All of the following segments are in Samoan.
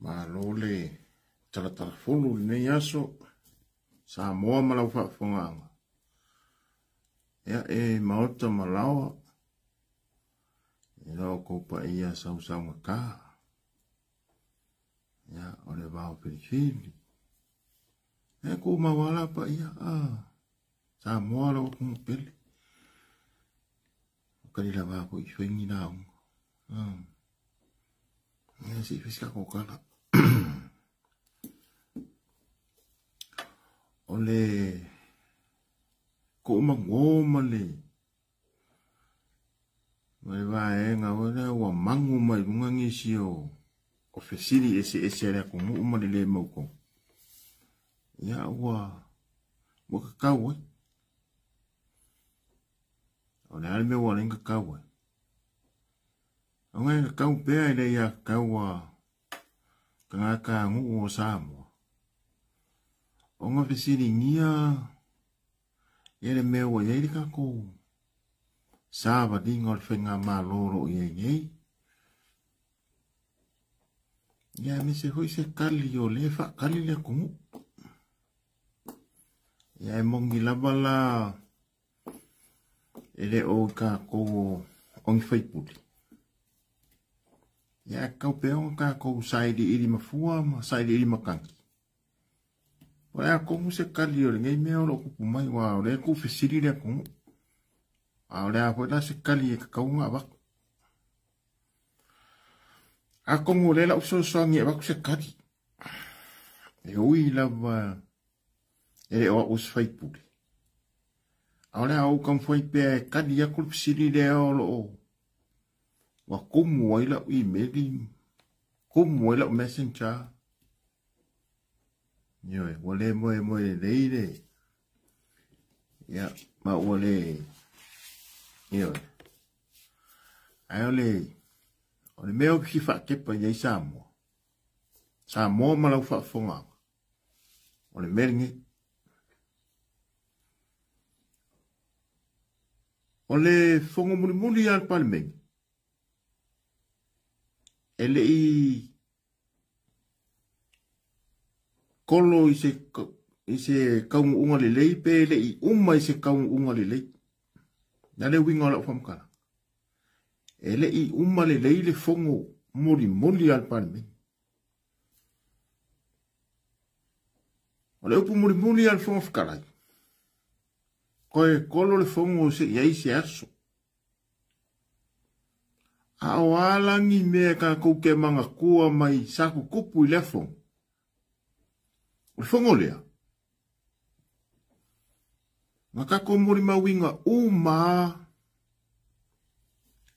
Malo le talatalafulu i lenei aso, Samoa ma lau faafofogaaga. Ia e maota ma laoa, i la outou paia sausaugata. Ia o le vao filifili. E tumau lava la paia, Samoa lau atunuu pele. O kali lava foi i fai ni lauga. Ia se i fai se tatou tala. O le toomagō ma le ma le vaega foi lea ua magu mai luga nisi o o fesili eseese a le atunuu ma le le mautonu. Ia ua ua tatau ai. O le a le mea ua ala ai ona tatau ai? Ona e tatau pea i le aiatatau a tagatanuu o Samoa ona fesiligia ia le mea ua i ai le tatou savaliga o le faigamalo o lo o i ai nei. Ia aemaise foi se tali o lea e faatali le atunuu. Ia e moni lava la e le o i tatou o ni faipule. Ia e tatau pea ona tatou sailiili mafua ma sailiili matagi. O le a tonu se tali o lenei mea o lo o tupu mai, aua o lea e tuufesili le atunuu. A o le a foi la se tali e tatau ona avatu. Atonu o lea la u fesoasoani e avatu se tali. E ui lava e le o au o se faipule. A o le a ou taumafai pea e tali atu le fesili lea o lo o ua tumu ai lau imeli, tumu ai lau messenger. Ioe, ua le moemoe lelei le, ia, ma ua le, ioe. Ae o le, o le mea ou te fia faatepa i ai Samoa, Samoa ma lau faafofogaaga, o le mea lenei. O le fono mulimuli a le Palemene, e le i kolo i se, i se taunuuga lelei pe le i uma i se taunuuga lelei. Na le uiga o lau faamatalaga. E le i uma lelei le fono mulimuli a le Palemene. O le upu mulimuli a le Fofoga Fetalai, toe kolo le fono se i ai se aso. A o a la ni mea tatou te manatua mai sa tutupu i lea fono? O le fono lea, na tatou molimauina uma lava,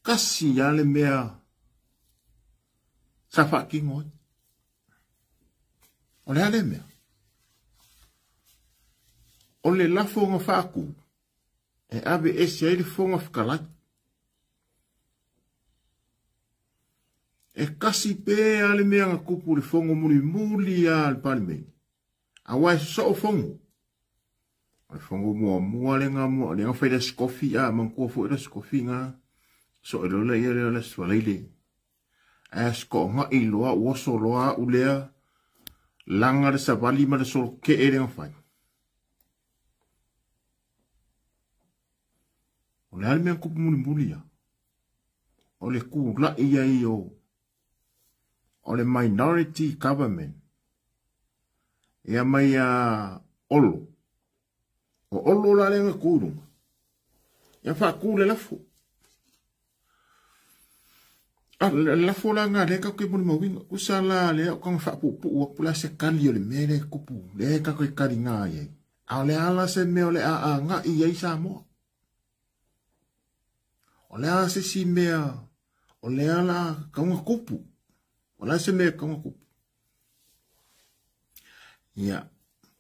tasi lava le mea sa faatino ai. O le a lea mea? O le lafo na faatu e ave ese ai le Fofoga Fetalai. E kasi pea le mea na tupu i le fono mulimuli a le Palemene, aua e sosoo fono. O le fono muamua lea na, lea na fai le Aso Tofi, a manatua foi le Aso Tofi na, soe loa lea lea le Aso Faraile. Ae aso toonai loa, ua oso loa au lea, laga le savali ma le solokee lea na fai. O le a le mea na tupu mulimuli ia? O le tula'i ai o o le minority government ia mai a Olo. O Olo la lea na tu i luga. Ia faatu le lafo. A le lafo la na lea tatou te molimauina. Tusa la lea o taga faapuupuu atu la se tali o le mea lea e tupu, lea tatou te taliga ai ai. A o le a la se mea o le a agai i ai Samoa? O le a se isi mea o lea la tatau ona tupu? O le a se mea e tatau ona tupu? Ia,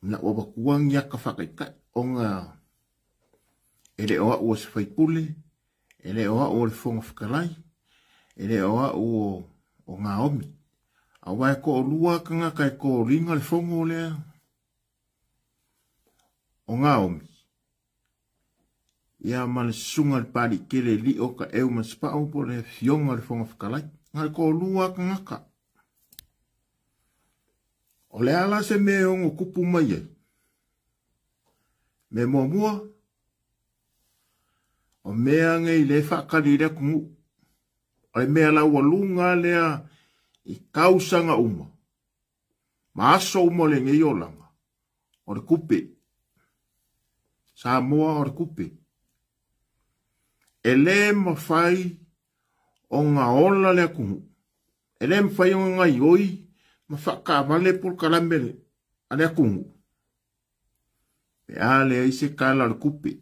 na ua avatua ni ata faataitai ona e le o au o se faipule, e le o au o le Fofoga Fetalai, e le o au o, o Naomi. Aua e toalua tagata e tolina le fono lea o Naomi. Ia ma le susuga i le Papalii tele Lio Taeu ma Sapau po o le Afioga i le Fofoga Fetalai. Na o le toalua tagata. O le a la se mea e ono tupu mai ai? Mea muamua, o mea nei lea e faatali i le atunuu. O le mea laualuga lea i tausaga uma, ma aso uma o lenei olaga, o le tupe. Samoa o le tupe. E le mafai ona ola le atunuu. E le mafai ona gaoioi ma faataavale polokalame a le atunuu pe a leai se tala o le tupe.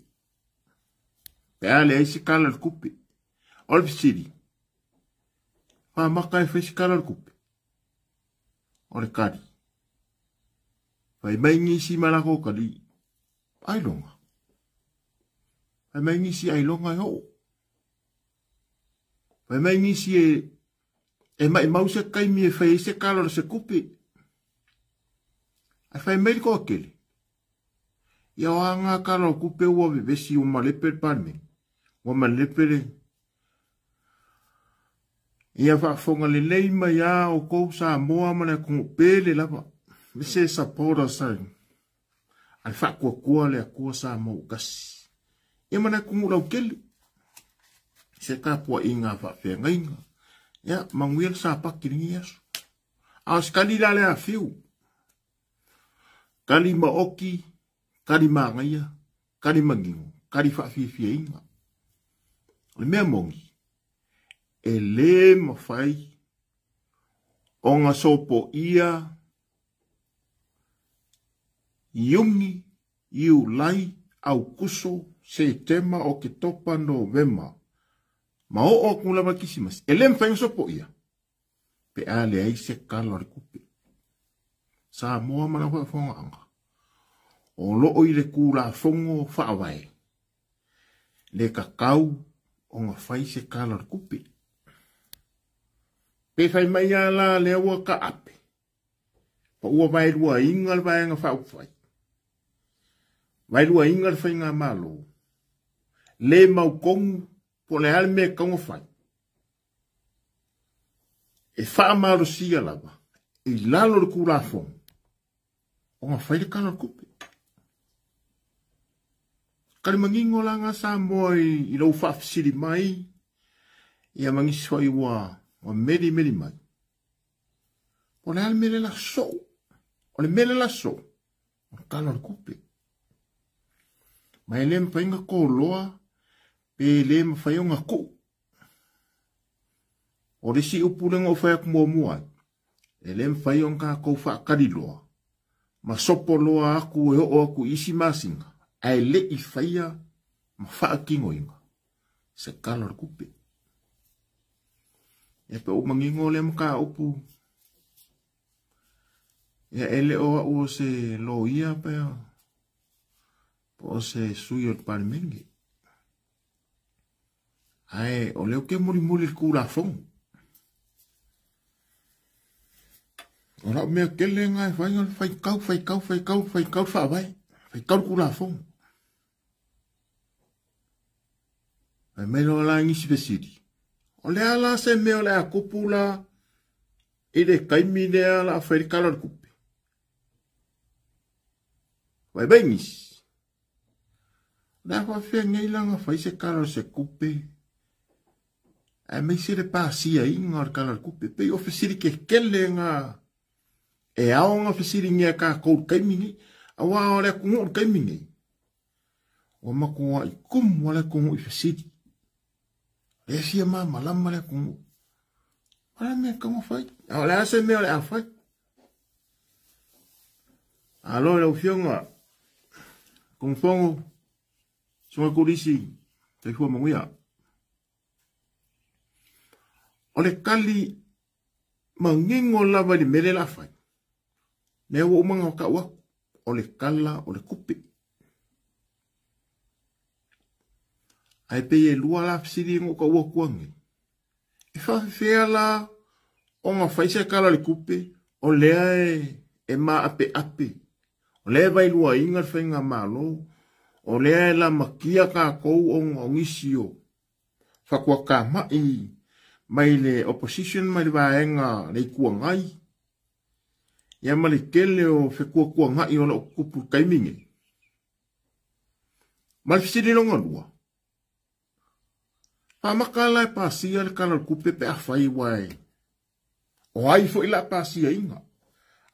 Pe a leai se tala o le tupe. O le fesili, faamata e fai se tala o le tupe? O le tali, fai mai nisi ma latou tali, ailoga. Fai mai nisi ailoga e oo. Fai mai nisi e maimau se taimi e fai ai se tala o se tupe. Ae fai mai le toatele, ia o a ngā tala o tupe ua vevesi ua malepe le Palemene, ua malepe le... Ia faafofoga lelei mai a outou Samoa ma le atunuu pele lava, me se supporters a le faatuatua le Atua Samoa ua tasi. Ia ma le atunuu lautele, se tapuaiga a faafeagaiga. Ia, manuia le Sapati i lenei aso. A o se tali la le afiu, tali maoti, tali manaia, tali manino, tali faafiafiaina. O le mea moni, e le mafai ona sopoia Iuni, Iulai, Aukuso, Setema, Oketopa, Novema, ma oo atu lava i Kisimasi. E le mafai ona sopoia pe a leai se tala o le tupe. Samoa ma lau faafofogaaga, o loo i le Tulafono Faavae le tatau ona fai se tala o le tupe. Pe fai mai lava la lea ua taape, pa ua vaeluaina le Vaega Faaupufai, vaeluaina le Faigamalo, le mautonu po o le a le mea e tatau ona fai, e faamalosia lava i lalo o le Tulafono ona fai le tala o le tupe. Tali manino la ngā Samoa i lou faafesili mai, ia ma nisi foi ua meli meli mai. O le a le mea le la soo? O le mea le la soo, o le tala o le tupe. Ma e le mafai ona koloa pe le mafai ona tuu. O le isi upu lea na ou fai atu muamua ai, e le mafai ona tatou faataliloa ma sopo loa atu e oo atu i isi masina, ae le i faia ma faatinoina se tala o le tupe. Ia pe ua manino lea mataupu, ia e le o au o se loia pe o se sui o le Palemene. Ae o lea ou te mulimuli i le Tulafono. O lau mea tele lena e fai o le faitau, faitau, faitau, faitau le Faavae, faitau le Tulafono. Fai mai loa la nisi fesili, o le a la se mea o le a tupu la i le taimi lea la a fai le tala o le tupe? Fai mai nisi, o le a faafefea nei la ona fai se tala o se tupe aemaise le pasiaina o le tala o le tupe? Pei o fesili kekele ngā e ao ona fesiligia e tatou i le taimi nei, aua o le atunuu i le taimi nei, ua matuai tumu lava le atunuu i fesili. Lea fia malamalama le atunuu. O le a le mea e tatau ona fai? A o le a se mea o le a fai? Alo i lau Afioga, Fonofono, Susuga Kolisi, soifua manuia. O le tali manino lava i le mea lea o le a fai, lea ua uma ona tau atu, o le tala o le tupe. Ae pei e lua la fesili na ou tau atu nei. E faafefea la ona fai se tala o le tupe o lea e maapeape, o lea e vailuaina le Faigamalo, o lea e lamatia tatou ona o nisi o fatuakamai mai le opposition, mai le vaega le Itu Agai. Ia ma le tele o fetuatuanai o lo o tutupu i le taimi nei. Ma le fesili lona lua, faamata la e pasia le Tala o le Tupe pe afai ua e o ai foi la pasiaina?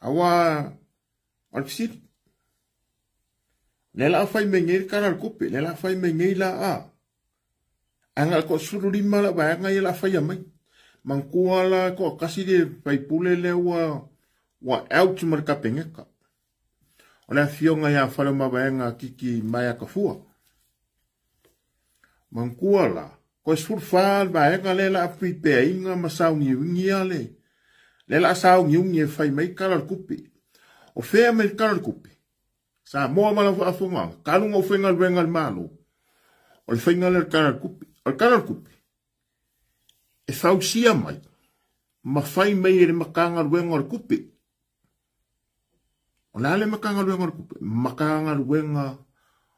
Aua o le fesili, lea la a fai mai nei le Tala o le Tupe, lea la a fai mai nei la a. Ae na o le toa-15 lau vaega ia la a faia mai. Manatua la toatasi le faipule lea ua out ma le Kapeneta. O le afioga ia Faleomavaega Titi Maea Tafua. Manatua la, toe 14 le vaega lea la a pripeaina ma sauniunia le lea la a sauniuni e fai mai Tala o le Tupe. O fea mai le Tala o le Tupe? Samoa ma lau faafofoga, talu ona ou faigaluega i le Malo, o le faiga lea o le Tala o le Tupe. O le Tala o le Tupe, e fausia mai ma fai mai e le Matagaluega o le Tupe. O le a le Matagaluega o le Tupe? Matagaluega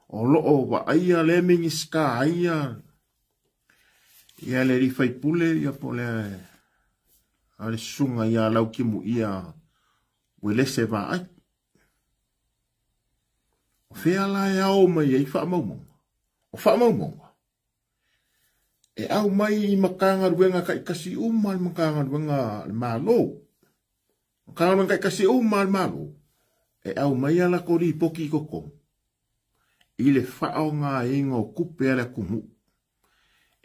o lo o vaaia le Minisita ai ia le alii faipule ia po o le a le susuga ia Lautimuia Uelese Vaai. O fea la e ao mai ai faamaumauga? O faamaumauga e au mai i Matagaluega taitasi uma le Matagaluega a le Malo. Matagaluega taitasi uma a le Malo e au mai a latou lipoti i totonu i le faaaogaina o tupe a le atunuu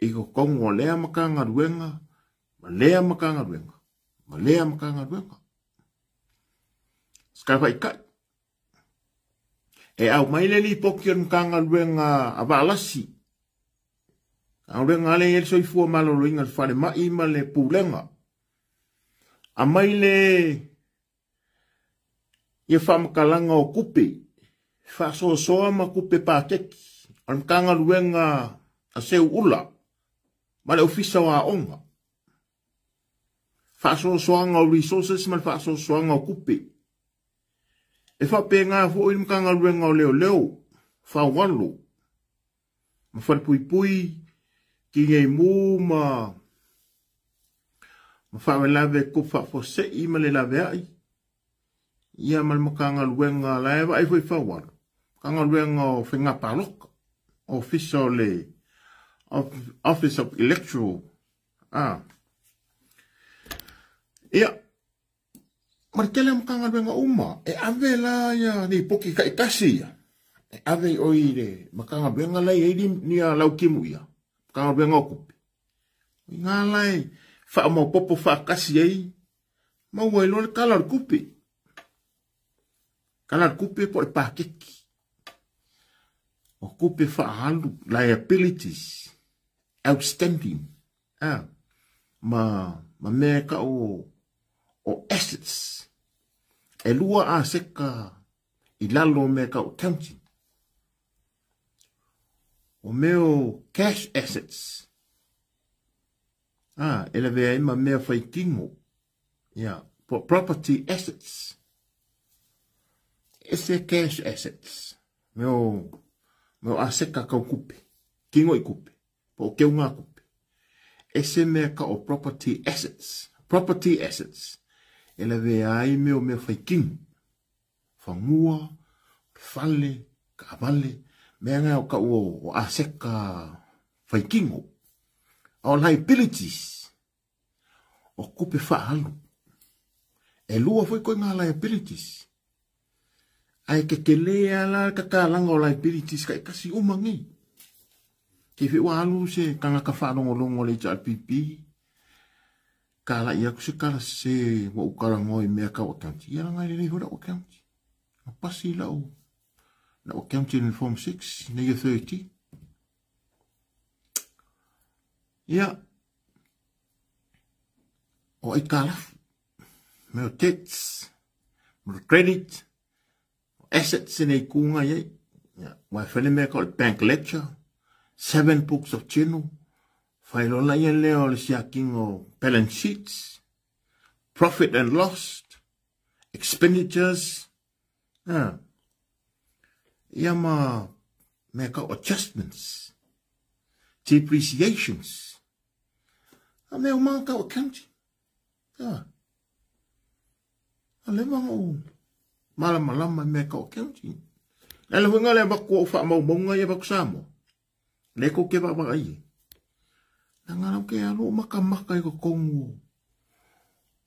i totonu o lea Matagaluega ma lea Matagaluega ma lea Matagaluega. Skalafaitai. E aumai le lipoti o le Matagaluega a Vaalasi, Matagaluega ale i ai le soifua maloloina, le falemai ma le pulega. Aumai le ia faamatalaga o tupe, faasoasoa ma tupe paketi o le Matagaluega a Seuula ma le Ofisa o Aoga. Faasoasoaga o resources ma le faasoasoaga o tupe. E faapena foi le Matagaluega o Leoleo, Faualo, ma Falepuipui, Tineimu ma faalavelave tupu faafuasei ma le laveai, ia ma le Matagaluega la e vaai foi Faualo, Matagaluega o Faiga Palota, Ofisa o le Office of Electoral. Ia, ma le tele o Matagaluega uma, e ave la ia lipoti taitasi ia, e ave i oi le Matagaluega la i ai nia Lautimu ia, Matagaluega o Tupe. I ngā la e faamaopopo faatasi ai, maua ai loa le Tala o le Tupe. Tala o le Tupe po o le paketi o tupe faaalu, liabilities, outstanding, ma mea e tau o assets. E lua aseta i lalo o mea tau accounting. O mea o cash assets, e lavea ai ma mea faitino, ia, po property assets. Ese cash assets, mea o aseta kau kupe, kingo i kupe, po o keu ngā kupe. Ese mea ka o property assets, property assets, e lavea ai mea o mea faitino, fangua, fale, kaavale, mea ngā o kau o aseta faitino. O liabilities, o kupe whaalu. E lua foi koe ngā liabilities. Ai ke ke lea la kakalanga o liabilities kai kasi uma ngi. Ke whiua alu se kangaka whaalongolongo le HRPP. Ka la ia ku se kala se wa ukala ngoi mea kau accounting. Ia la ngai lelei hora accounting. Na pasi lau na accounting in form 6, na year 30. Ia, o ai kalafu, mea o debts, mea o credit, assets nei kunga iai. Ia, wai whene mea ka o le bank ledger, 7 books of journal, whailola ia lea o le siakinga o balance sheets, profit and loss, expenditures, ia ma mea ka o adjustments, depreciations, a mea o mga kau accounting. A leva ona ou malamalama i mea tau accounting. Le ala foi lena o le avatu o au faamaumauga ia avatu Samoa. Lea tou te vaavaai ai. Leaga la ou te alu ou matamata i totonu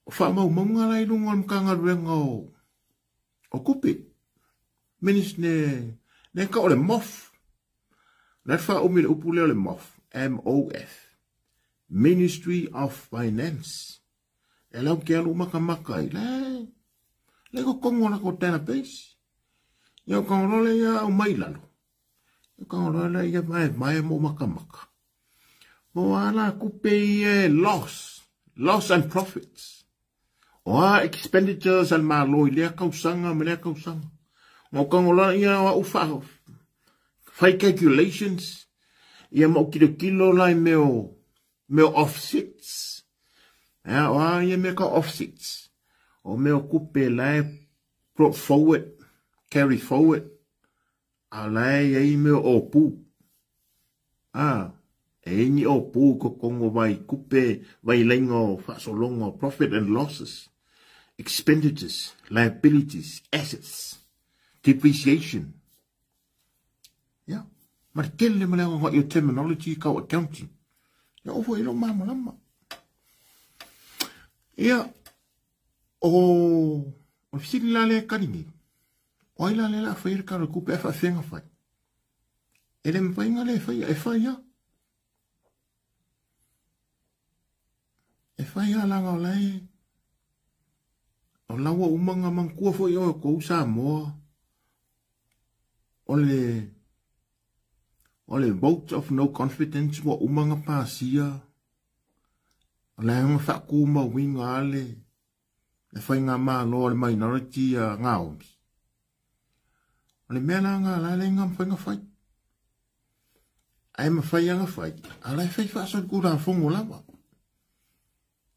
o faamaumauga la i luga o le Matagaluega o Tupe. Ministry ne tau o le MOF. O le a le faaumi o le upu lea o le MOF? M-O-F. Ministry of Finance. E lau ke alu matamata ai. Le, le totonu o latou database. Ia o kagoloa ia au mai lalo. Ia kagoloa lea ia mae mo matamata. Mo ala kupe ia loss. Loss and profits. O a expenditures al malo i lea kausaga ma lea kausaga. Mo kagoloa ia o au fa fai calculations. Ia ma o kilokilo la i mea offsets. Ea, o a ia mea ka offsets. O mea kupe la e brought forward, carry forward. A la e iai mea o pu. A, e ini o pu ko kongo vai kupe vai lainga o faasologa o profit and losses, expenditures, liabilities, assets, depreciation. Ia, ma le tele ma le aoga i o terminology kau accounting. Ia, o foi lo malamalama. Ia, o fesili la lea e kali nei. O ai la lea la whai le kara kupe e whaafenga whai. E le mawhainga le whai, e whai a. E whai a langa o lai. O laua umanga mangkua foi o kou Samoa. O le vote of no confidence wa umanga pasia. O le anga whakuma winga ale. E whai ngā mālo o le minority a ngā omi. O le mea la ngā la le ngā mwhai ngā whai. Ai ma whai anga whai. A lai whai whaasal kura whongo lawa.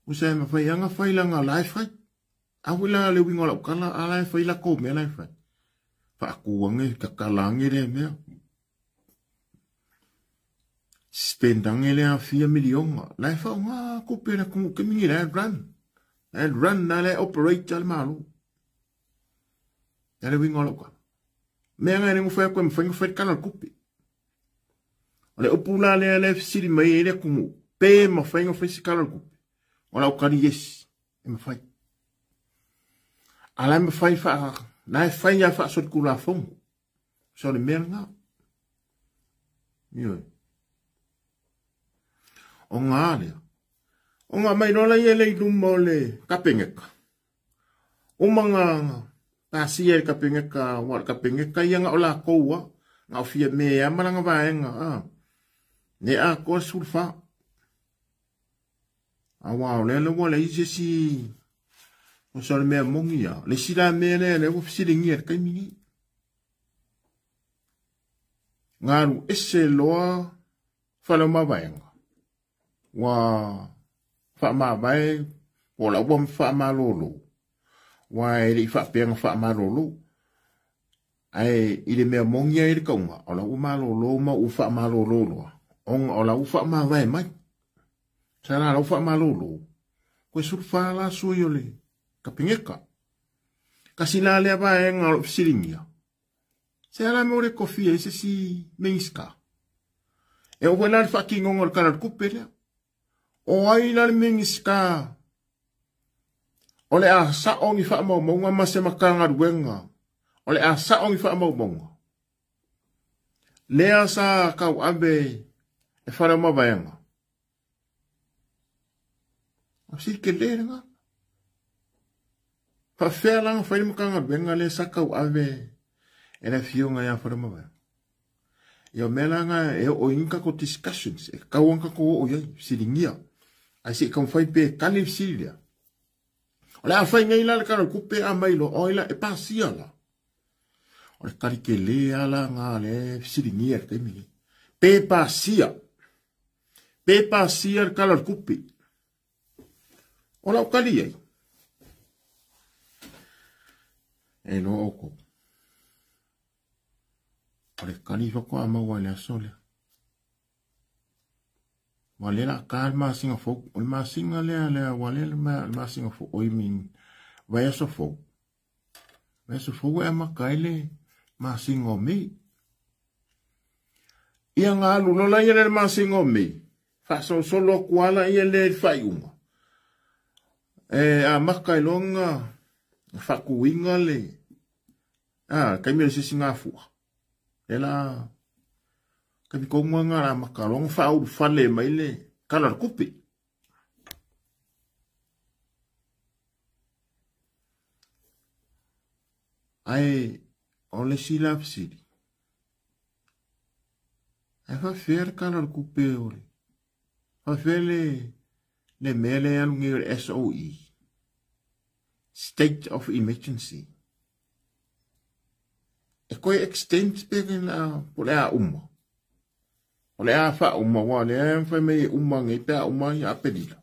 Usa e ma whai anga whai la ngā lai whai. A hui la le wingo lau kala a lai whai la kou mea lai whai. Whaakuange, kakalange le mea. Spendange le a fia milionga. Lai whao ngā kupe la kungu kemingi lai run. Lai run na lai operate al malo. Le wingo lau kala. Mea ngai le ngufea koe mwhai ngufea kala kupe. O le upu la lea le fisili mai e le kungu. Pe mwhai ngufea si kala kupe. O lau kari yes. E mwhai. A lai mwhai wha... Lai whai a wha sot kula fongo. So le mea ngā. Ioi. O ngā lea. O ngā mai nola ia le luma o le kapengeka. O mga pasia le kapengeka, wa le kapengeka ia ngā o la koua. Ngā o fia mea malanga vaenga. Ne a koa sulfa. A wā o lea le wala ise si... O sa le mea mongi ia. Le sila mea lea le ua fisilingia le kaimingi. Ngā ru ese loa whala mavaenga. Wa whaamavae, o la ua whaamalolo. Wa e le i whaapeanga whaamalolo. Ae i le mea mongi ai le kaunga. O la ua malolo ma ua whaamalolo loa. Onga o la ua whaamavae mai. Sa la ua whaamalolo. Koe surfa la sui o le kapingeka. Kasi la lea vaenga o lo fisilingia. Se ala mo le kofia ese si mengiska. E o la le whakingonga o le kala kupe lea. O ai la le mengiska. O le a saongi whaamaumaunga ma se makanga ruenga. O le a saongi whaamaumaunga. Lea sa kau abe e whare mawaenga. O si ke le nga. Whawhea langa whaile makanga ruenga le sa kau abe e le fionga ia whare mawaenga. Ia mea langa e o inga ko discussions. E kauanga ko o iai, silingia. Ai se i whai pe kali silia. O le a whai ngai la le kara kupe a mai lo oila e pasia la. O le kari ke lea la ngā le silingia le taimi. Pe pasia. Pe pasia le kara kupe. O lau kali ai. E no oko. O le kali whakoa maua le aso lea. Wa le la ka le masinga fou. O le masinga lea lea wa le le masinga fou. Oi min vai aso fou. Vaiaso fou e amata ai le masina o Mei. Ia na alu loa laia lea i le masina o Mei, faasolosolo atu lava laia lea i le faaiuga, e amata ai loa ona faatuina le taimi o le sisigafua. Lea la taimi tonu lava lena o le a amata loa ona faaulufale mai le Tala o le Tupe. Ae o le isi la fesili, ae faafefea le Tala o le Tupe o le faafefea le le mea lea e alu nei o le SOE, State of Emergency. E toe extend pe po o le a uma. O le a faauma, aua o lea e fai mai e uma nei pe a uma ia Aperila.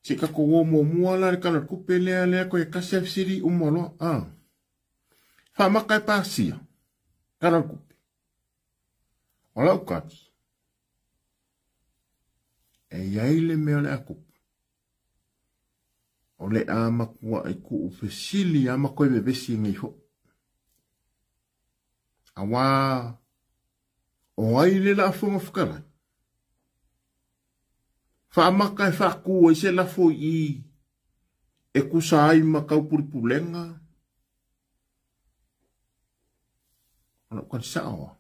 Se i tatou o muamua la i le Tala o le Tupe lea, lea toe tasi lava fesili uma loa. Ah. Faamata e pasia Tala o le Tupe. O lau tali, e i ai le mea o le a tupu. O le a matuai tuu fesili lava ma toe vevesi nei foi. Aua o ai le la Fofoga Fetalai? Faamata e faatu ai se lafo i i e tusa ai ma taupulepulega. O lau tali sao lava.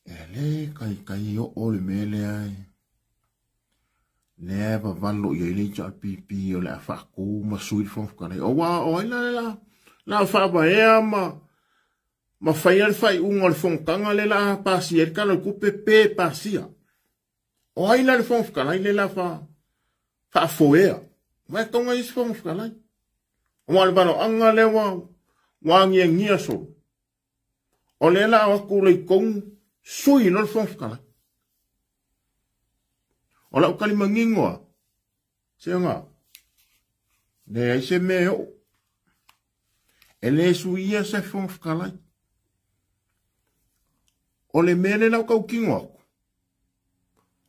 E le taitai oo le mea lea e lea e vavalo i ai le HRPP o le a faatu ma sui le Fofoga Fetalai. Aua o ai la le la la faavaea ma ma faia le faaiuga o le fonotaga lea la a pasia ai le Tala o le Tupe pe pasia. O ai la le Fofoga Fetalai lea la fa faafoea? Aua e tatau ona i ai se Fofoga Fetalai. Aua o le valoaga lea ua ua agiagia solo. O lea la o atu le i tonu sui loa le Fofoga Fetalai. O lau tali manino lava, se ona, leai se mea e oo. E le suia se Fofoga Fetalai. O le mea lea la o tautino atu,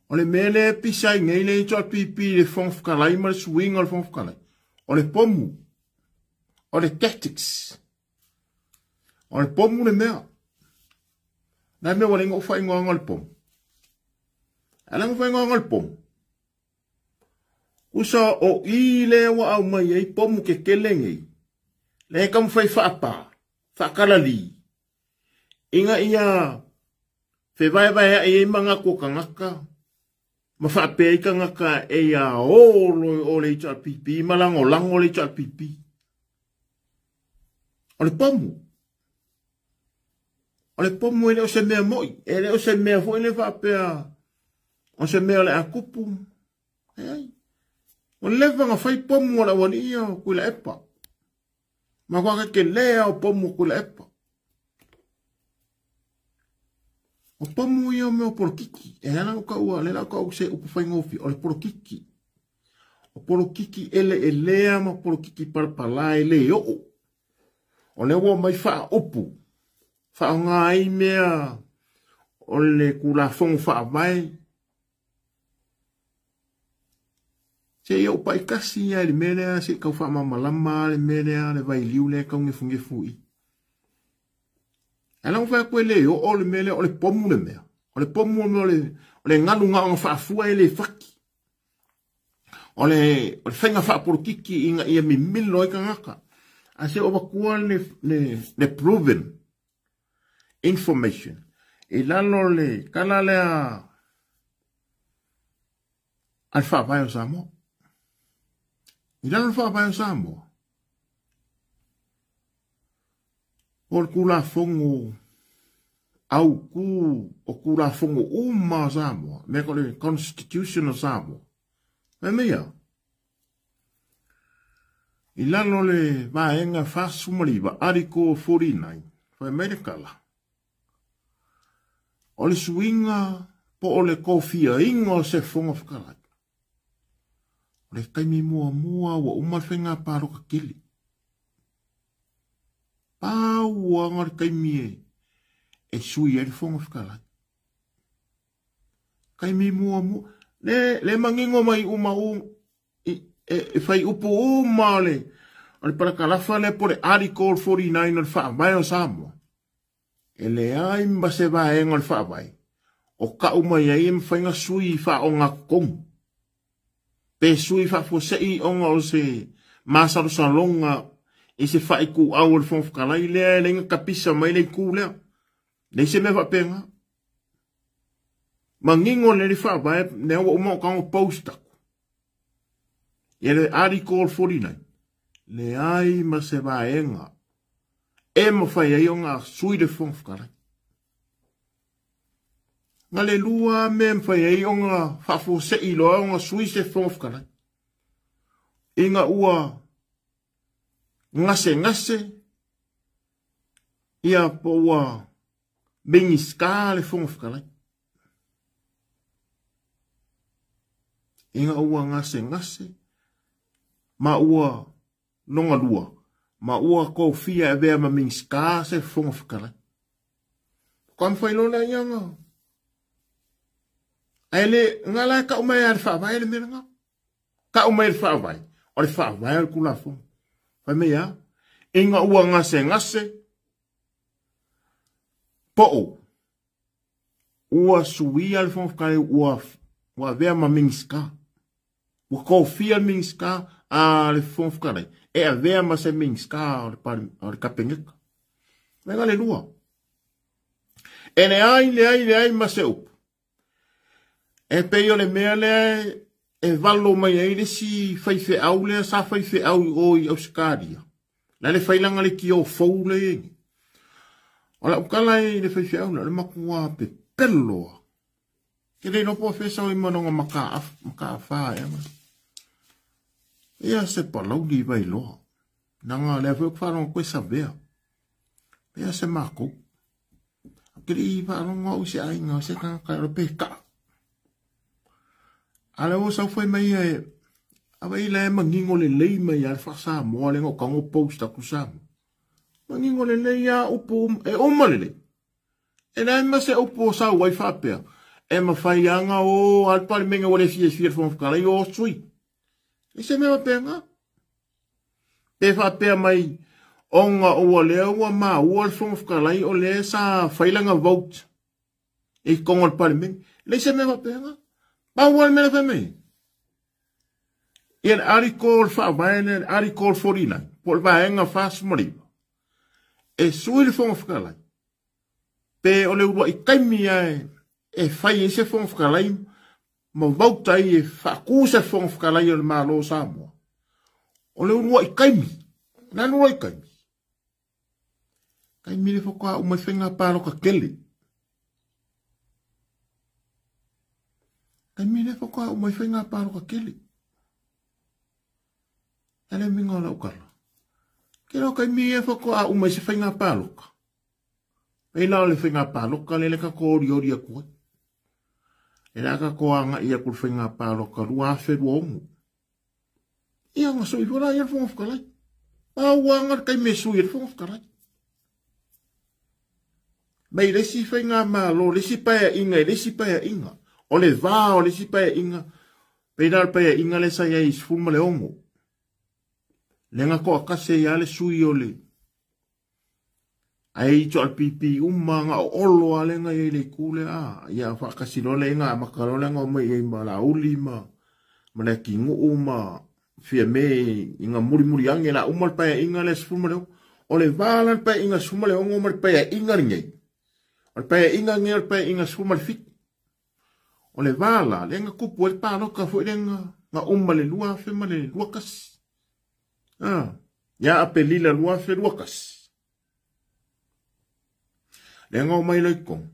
o le mea lea e pisa ai nei le HRPP i le Fofoga Fetalai ma le suiga o le Fofoga Fetalai, o le pomu, o le tactics. O le pomu le mea. Nai mea ua le na faaigoaga o le pomu. A le faaigoaga o le pomu. Usa o i lea ua aumai ai pomu kekele nei. Le taumafai faapa, faakalali. Ina ia fevaevaea'i ai manatu o tagata ma faapea ai tagata e ia o loa i o le HRPP ma lagolago le HRPP. O le pomu. O le pomu e le o se mea moi, e le o se mea foi le faapea o se mea o le a tupu. Leai. Ua leva ona fai pomu a le aualii ia o Tuilaepa. Matua kekele lava o pomu o Tuilaepa. O pomu ia o mea o polokiki. E ala ona taua, lea la o tau se upu faigofie, o le polokiki. O polokiki eleelea ma polokiki palapala e le oo. O lea ua omai faaupu, faaaoga ai mea o le Tulafono Faavae. Se i ou pai tasi lava i le mea lea, se i tau faamalamalama le mea lea, le vailiu lea e tau nefunefu i i. Ae la ua fai atu e le oo le mea lea, o le pomu le mea. O le pomu o le galu na ona faafua e le fati. O le faiga faapolokiki ina ia mimilo ai tagata. Ae se o avatua le proven information i lalo o le tala lea a le Faavae o Samoa. I lalo o le Faavae o Samoa, o le Tulafono autu o Tulafono uma o Samoa, mea ko le Constitution o Samoa. Fai mai ia, i lalo o le vaega 49, Article 49, fai mai le tala, o le suiga po o le tofiaina o se Fofoga Fetalai, o le taimi muamua ua uma le faiga palota tele. Pau lava le taimi e sui ai le Fofoga Fetalai. Taimi muamua, le manino mai uma u, i, E fai upu uma o le palakalafa lea po o le Article 49 o le Faavae o Samoa. E leai ma se vaega o le Faavae o kau mai ai e mafai ona sui faaogatotonu pe sui faafuasei ona o se masalosaloga i se faituau o le Fofoga Fetalai lea e leai na tapisa mai le itu lea. Leai se mea faapena. Manino le Faavae lea ua uma ona tago post atu. Ia le Article 49, leai ma se vaega e mafai ai ona sui le Fofoga Fetalai. Na le lua mea e mafai ai ona faafuasei loa ona sui se Fofoga Fetalai. Ina ua gasegase ia po ua Minisita le Fofoga Fetalai. Ina ua gasegase ma ua lona lua, ma ua tofia e avea ma Minisita se Fofoga Fetalai. Ka mafai loa lea ia na. Ae le, nga la e kau mai a le Faavae le mea lena. Kau mai le Faavae, o le Faavae o le Tulafono. Fai mai a, ina ua gasegase, po ua suia le Fofoga Fetalai ua avea ma Minisita. Ua tofia le Minisita a le Fofoga Fetalai e avea ma se Minisita o le Kapeneta. Mega le lua. E leai, leai, leai ma se upu. E pei o le mea lea e valo mai ai le isi faifeau lea sa faifeau i o i Ausetalia. La le failanga le tio fou le i. O lau tala i le faifeau lea, o le matua pepelo. Ke le iloa po o fea sau i manoga maka afa ea ma. Ia se palauli vai loa. Nanga lea foi ku whalonga koe savea. Ia se mākou. Ke le i whalonga o se ainga o se kanga o pe ka. A le o sau fai mai e awa i le mangingo le lei mai a le whasamoa le ngau kango post aku Samoa. Mangingo le lei a upu e oma le lei. E leai ma se upu o sau ai faapea. E mafai anga o a le Palemene ua le fiafia le Fofoga Fetalai o sui. E se mea faapena. Pe faapea mai ona ua lea ua maua le Fofoga Fetalai o lea sa fai lana vote i totonu o le Palemene. Leai se mea faapena. Pau lava le mea le fai mai. Ia le Article le Faavae lea, le Article 49, po o le Vaega 49, e sui le Fofoga Fetalai. Pe o le uluai taimi lava e fai ai se Fofoga Fetalai ma vauta ai e faatu se Fofoga Fetalai o le Malo o Samoa. O le uluai taimi, o le a le uluai taimi? Taimi le faatoa uma i faiga paloka tele. Taimi le faatoa uma i faiga paloka tele. E le minga o lau tala. Ke leo taimi e faatoa uma i se faiga paloka. Pei la o le faiga paloka le le ka ko ori ori aku ai. E le aka ko anga ia ku le faiga paloka 2026. Ia nga sui fo la ia le Fofoga Fetalai. Pau anga le taimi e sui e le Fofoga Fetalai. Mai le isi faiga malo, le isi paeaiga i le isi paeaiga. O le va o le isi paeaiga, pei la o le paeaiga lea sa i ai i 16. Le nga toakasi ai lava le sui o le ai i le pipi uma nga o olo a le nga i le itu lea a ia faakasi loa le nga amata loa le nga o mai ai ma Lauli ma le Akinuu ma Fiame i nga mulimuli ange la uma le paeaiga lea 16. O le va la le paeaiga 16 ma le paeaiga lenei. O le paeaiga lenei o le paeaiga 17. O le va la le nga tupu ai le paloka foi le nga uma le 2021. Ia Apelila 2021. Le nga o mai loa i totonu.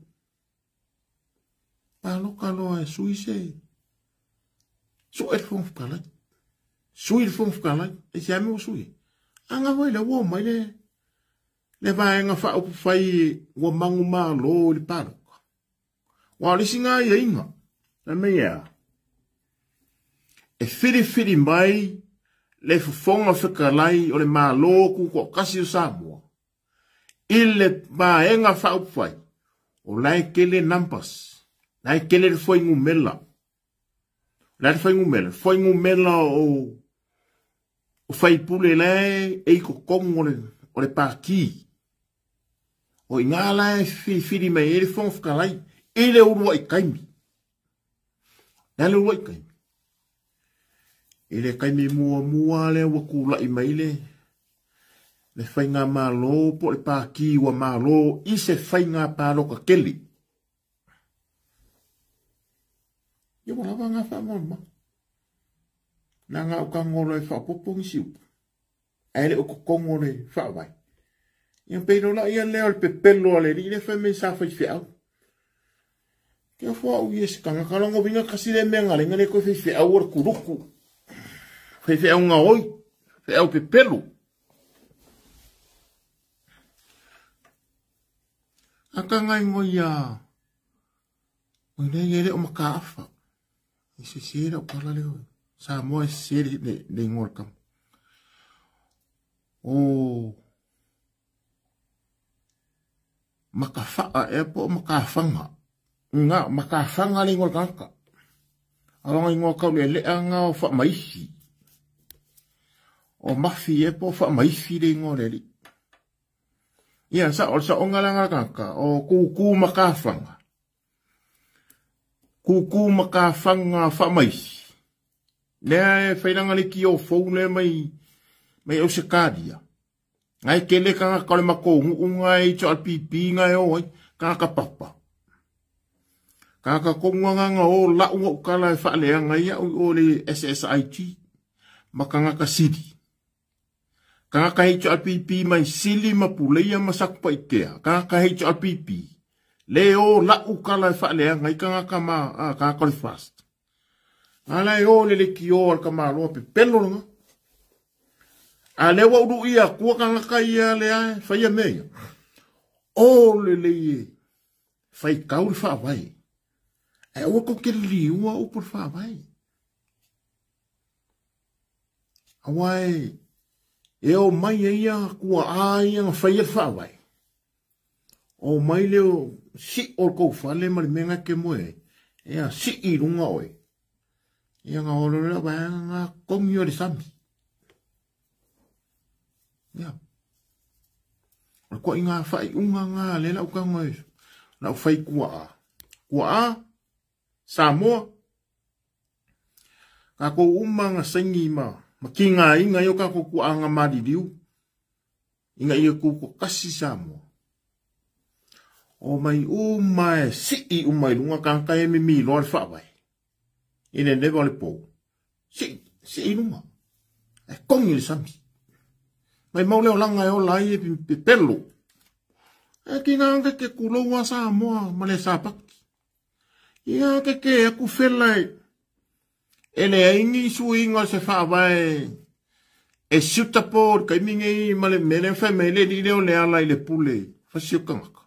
Paloka loa e sui se sue le Fofoga Fetalai. Sui le Fofoga Fetalai. E se ame ua sui. Anga foi le ua o mai le vaega faaupufai ua manumalo i le paloka. Ua o le isi ngā aiaiga. Fai mai e a? E filifili mai le Fofoga Fetalai o le Malo Tutoatasi o Samoa i le vaega faaupufai o la e tele numbers, la e tele le fuainumera. O le a le fuainumera? Fuainumera o O faipule la e i totonu o le pati. O ina la e filifili mai ai le Fofoga Fetalai i le uluai taimi. Le a le uluai taimi? I le taimi muamua lea ua tulai mai le le faigamalo po o le pati ua malo i se faiga palota tele. Ia ua lava ngā faamalamalama. Na ngā ukaga o e faaopoopo nisi upu. Ae le o totonu o le faavae. Ia pei lola ia lea o le pepelo a le alii lea fai mai sa faifeau. Ke afua au ia se tagata lona uiga kasi le mea galega le toe faifeau o le kuluku. Faifeau gaoi, faifeau pepelo. Aka ngai ngoi ia oi le le o makaafa. I se se la ukala le Samoa e se le ingoa o le kama. O makawhaa ea po o makawhanga. Nga, makawhanga le ingoa o le tagata. Alonga ingoa kau le lea nga o whaamaifi. O mafi e po o whaamaifi le ingoa le alii. Ia, sa o le saoga la nga tagata o kuku makawhanga. Kuku makawhanga whaamaifi. Lea e whailanga le ki o fou le mai mai o se karia. Ngai kele kanga ka le mako ngu ngai cho al pipi ngai o ai kanga papa. Kanga ko nga nga o la unga ukala e whaale ngai au o le SSIG. Makanga ka siri. Kanga ka hei cho al pipi mai sili mapuleia masakupa itea. Kanga ka hei cho al pipi. Le o la ukala e whaale ngai kanga ka ma kanga ka le fast. Ala e o le le ki o al ka maloa pe pelo nga. A le wa uru ia kua kanga ka ia le ae, whaia mea. O le le ie, whai kau le whaawai. E ua ko ke liua upu le whaawai. Awai, e o mai e ia kua a ia nga whaia le whaawai. O mai leo si o kou whale ma le menga ke moe. E a si i runga oe. Ia nga olo le wa nga kongi o le sami. Ia. O ko inga whai unga ngā le lau ka ngoi. Lau whai kua a. Kua a, Samoa. Ka ko uma nga saingi ma. Ma ki ngā inga yo ka ko kua nga maririu. Inga ia ku ko kasi Samoa. O mai uma e si i uma i lunga ka ka e mimi loa le whaawai. Ine newa o le pō. Si, si i lunga. E kongi le sami. Mai mau leo langa e o lai e pepelo. E ki ngā ke kuloua Samoa ma le sapaki. Ki ngā ke ke aku whela e. E le aingi suinga se whaawai. E siuta pō ka iminge i ma le mele whai me le li leo le ala i le pule. Whasio kangaka.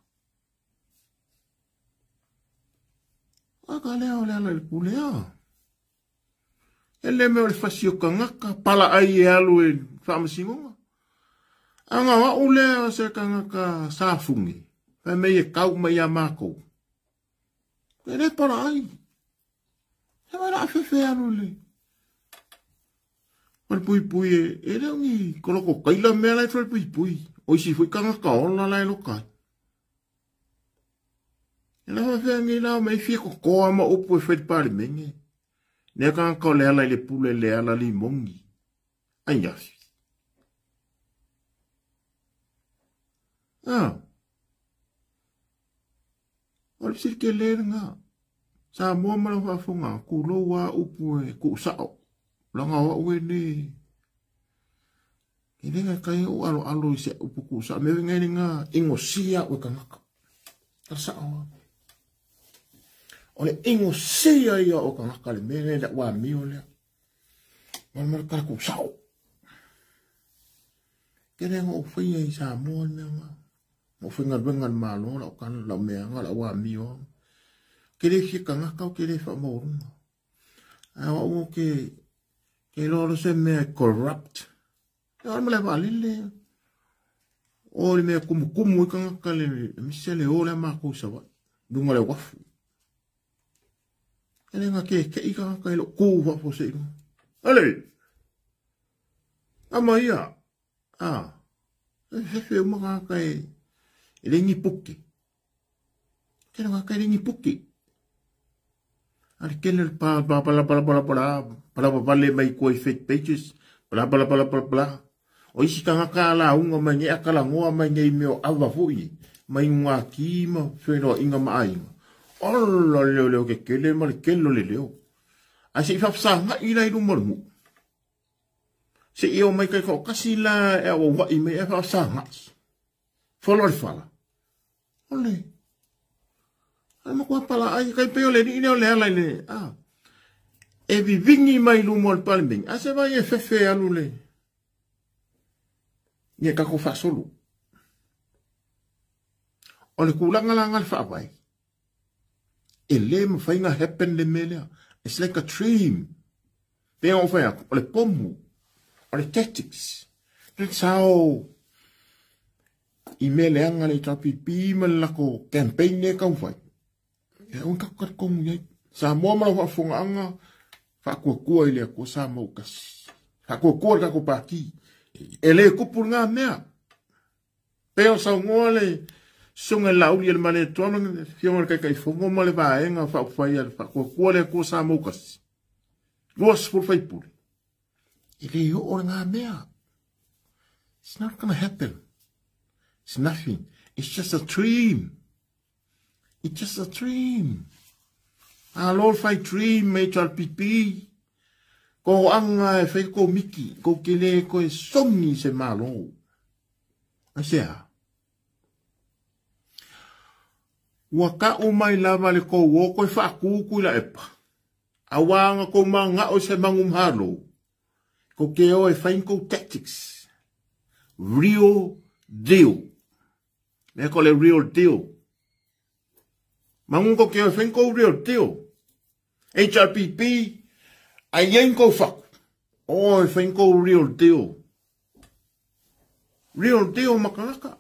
Aka leo le ala i le pule a. E le mea o le whasio kangaka. Pala ai e alu e whaamasingonga. Anga wa ule o se kangaka safungi. Whai mei e kau mai a mākou. E le pala ai. E mai la awhewhe alu le. Wale pui pui e. E leo ni koloko kaila mea lai whale pui pui. O isi fui kangaka ola lai lokai. E la whawhea ngi lao mai fia kokoa ma upu e whai pare menge. Nea kangaka o le ala i le pule le ala li mongi. Ai afi. Ah. O le siri ke le ngā. Samoa ma lau whaafonga, ku loa upu e ku sao. Langa wa ue ne. Ke le ngai kai o alo alo i se upu ku sao. Me ngai le ngā ingo sia ue kangaka. Ka sao. O le ingo sia ia o kangaka le me ngai la wa mio lea. Mala mala kala ku sao. Ke le ngā o whaia i Samoa le mea ngā. O whainga wenga le malo lau kana lau mea ngā lau wa mio. Ke le fia kangaka o ke le wha maurunga. A wa o ke lolo se mea corrupt. E wala mala wale le. O le mea kumu kumu i kangaka le misia le o le mākou sawa. Lunga le wafu. E le ngā ke ke i kangaka i lo kū wafo se i lunga. Ale! Ama ia, a, e fefe uma tagata e, e le ni puke. Tele tagata e le ni puke. A le kele le pa, pa, pala, pala, pala, pala, pala, vale mai kua i fake pages, pala, pala, pala, pala, pala. O isi tagata a lauga mai nei a talanoa mai nei mea o ava foi, mai ugati ma feloaiga ma aiga. Ola le leo kekele ma le kele o le leo. Ae se i faafesagai la i luma o le nuu. Se i o mai kai kasi la e auauai mai e faafesagai. Folo le fala. Ole. Ai matua pala ai kai pe o le alii lea o le ala i le a. E vivigi mai luma o le Palemene. A se vai e fefe alu le ia tatou faasolo. O le tulaga la nga le faavae, e le mafai na happen le mea lea. It's like a dream. Pei ona ou fai atu, o le pomu, o le tactics. That's how i mea leaga le HRPP ma le latou campaign lea e taumafai. E aua tatou talitonu i ai. Samoa ma lau faafofogaaga, faatuatua i le Atua Samoa ua tasi. Faatuatua le tatou Pati. E le tupu lena mea. Pei o saunoa le Susuga i le Laauli a le Malietoa ma le Afioga i le Taitaifono ma le Vaega Faaupufai a le Faatuatua le Atua Samoa ua tasi. 20 faipule. E le oo lena mea. It's not gonna happen. It's nothing. It's just a dream. It's just a dream. Alo le fai dream HRPP. Ko anga e fai ko miki, ko kele ko e songi se malo. Ai se a? Ua ka'u mai lava le kou o koe faakuku i la epa. Auā nga kou manga'o i se mangu mhalo. Ko ke o e fai kou tactics. Real deal. Mea ko le real deal. Mangu ko ke o e fai kou real deal. HRPP, ai ai kou faku. O e fai kou real deal. Real deal makalaka.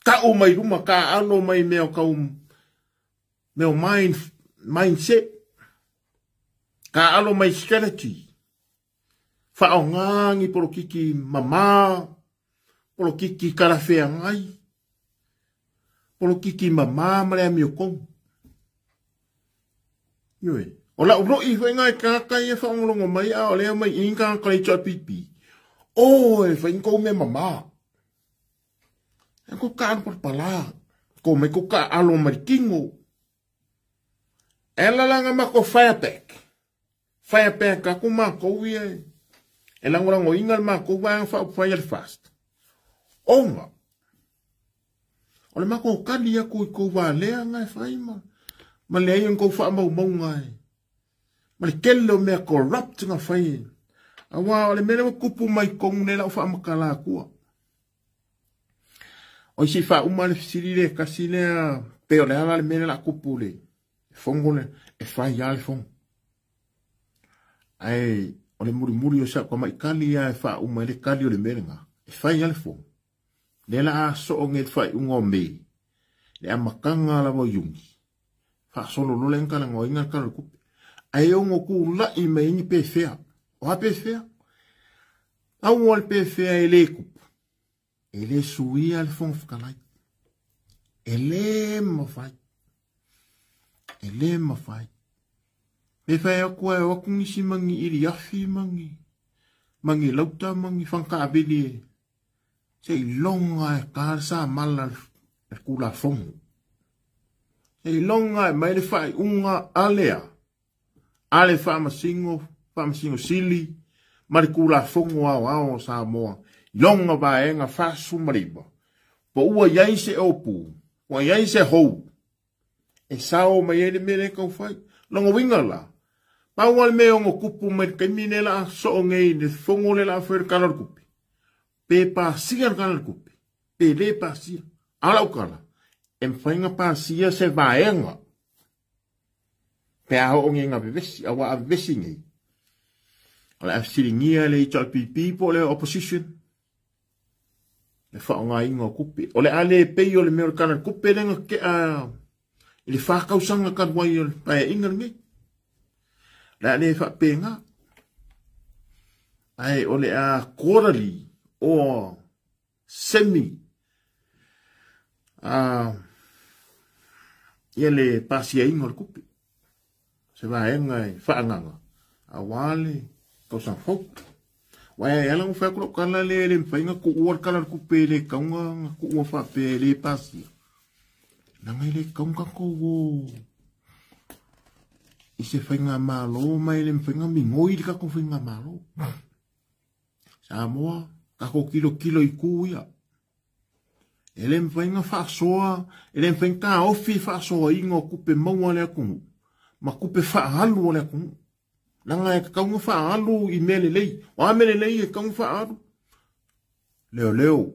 Ka'u mai luma, ka alo mai mea o kau mea o mind, mindset. Ka alo mai strategy. Whaonga ni polokiki mamā, polokiki karawheangai, polokiki mamā ma le amiokonu. Ioe. O lau lo'i foi ngai kākai e whaongolongo mai a o lea mai inga ka le HRPP. O e whai kou mea mamā. E ko ka alo palapala. Ko mai ko ka alo mai kingo. E lalanga mako fireback. Fireback aku mākou ia e. E langolango inga le mākou vaega whaupufai a le fast. Onga. O le mako kali aku i kou wālea nga e whai ma. Ma le ai kou whaamaumauga e. Ma le kele o mea corrupt nga whai e. Awa o le mea lea ua kupu mai kogu nei lau whaamakala akua. O isi whauma le fisili le kasi lea pe o le ala le mea lea la kupu le fongo le e whai a le fongo. Ae o le mulimuli o sa kwa mai kali a e whauma le kali o le mea lenga. E whai a le fongo. Le la a soo nge whai unga o mei. Le amataga lava o Iuni. Faasolo loa le ngalagoaiga le tala o le tupe. Ae ono tula'i mai ai ni pefea. O a pefea? Aua le pefea e le tupu. E le suia le Fofoga Fetalai. E le mafai. E le mafai. Me whai aku ai o aku nisi mangi iri afi mangi. Mangi lauta mangi whankaawili e. Se i longa e ka sa mala le kula fongo. Se i longa e mai le whai unga alea. Ale whaamasingo, whaamasingo sili, ma le kula fongo ao ao o Samoa. I longa vaenga whasu mariba. Po ua iai se opu, ua iai se hou. E sao mai ai le mea lea e tau fai. Lona uiga la, pau lava le mea e ono kupu mai le taimi lea la a soo nei le fono lea la a fai le tala o le tupe. Pe pasia le tala o le tupe, pe le pasia. A o lau tala, e mafai ona pasia se vaega pe a oo nei ina vevesi, aua a vevesi nei, o le a fesiligia le HRPP po o le opposition, le faaaogaina o tupe. O le a le pei o le mea o le tala o le tupe lea na tea i le 4 tausaga talu ai o le Paeaiga lenei. O le a le faapena. Ae o le a quarterly or semi ia le pasiaina o le tupe. Se vaega e faaagaga aua le tausaga fou. Aua e ala ona fai atu lau tala lea e le mafai ona tuua le tala o le tupe e le tatau ona tuua faapea e le pasia. Leaga e le tatau ona tatou o i se faigamalo ma e le mafai ona migoi le tatou faigamalo. Samoa, tatou tilotilo i itu ia. E le mafai ona faasoa, e le mafai ona taofi faasoaina o tupe maua a le atunuu ma tupe faaalu a le atunuu. Leaga e tatau ona faaalu i mea lelei. O a mea lelei e tatau ona faaalu? Leoleo,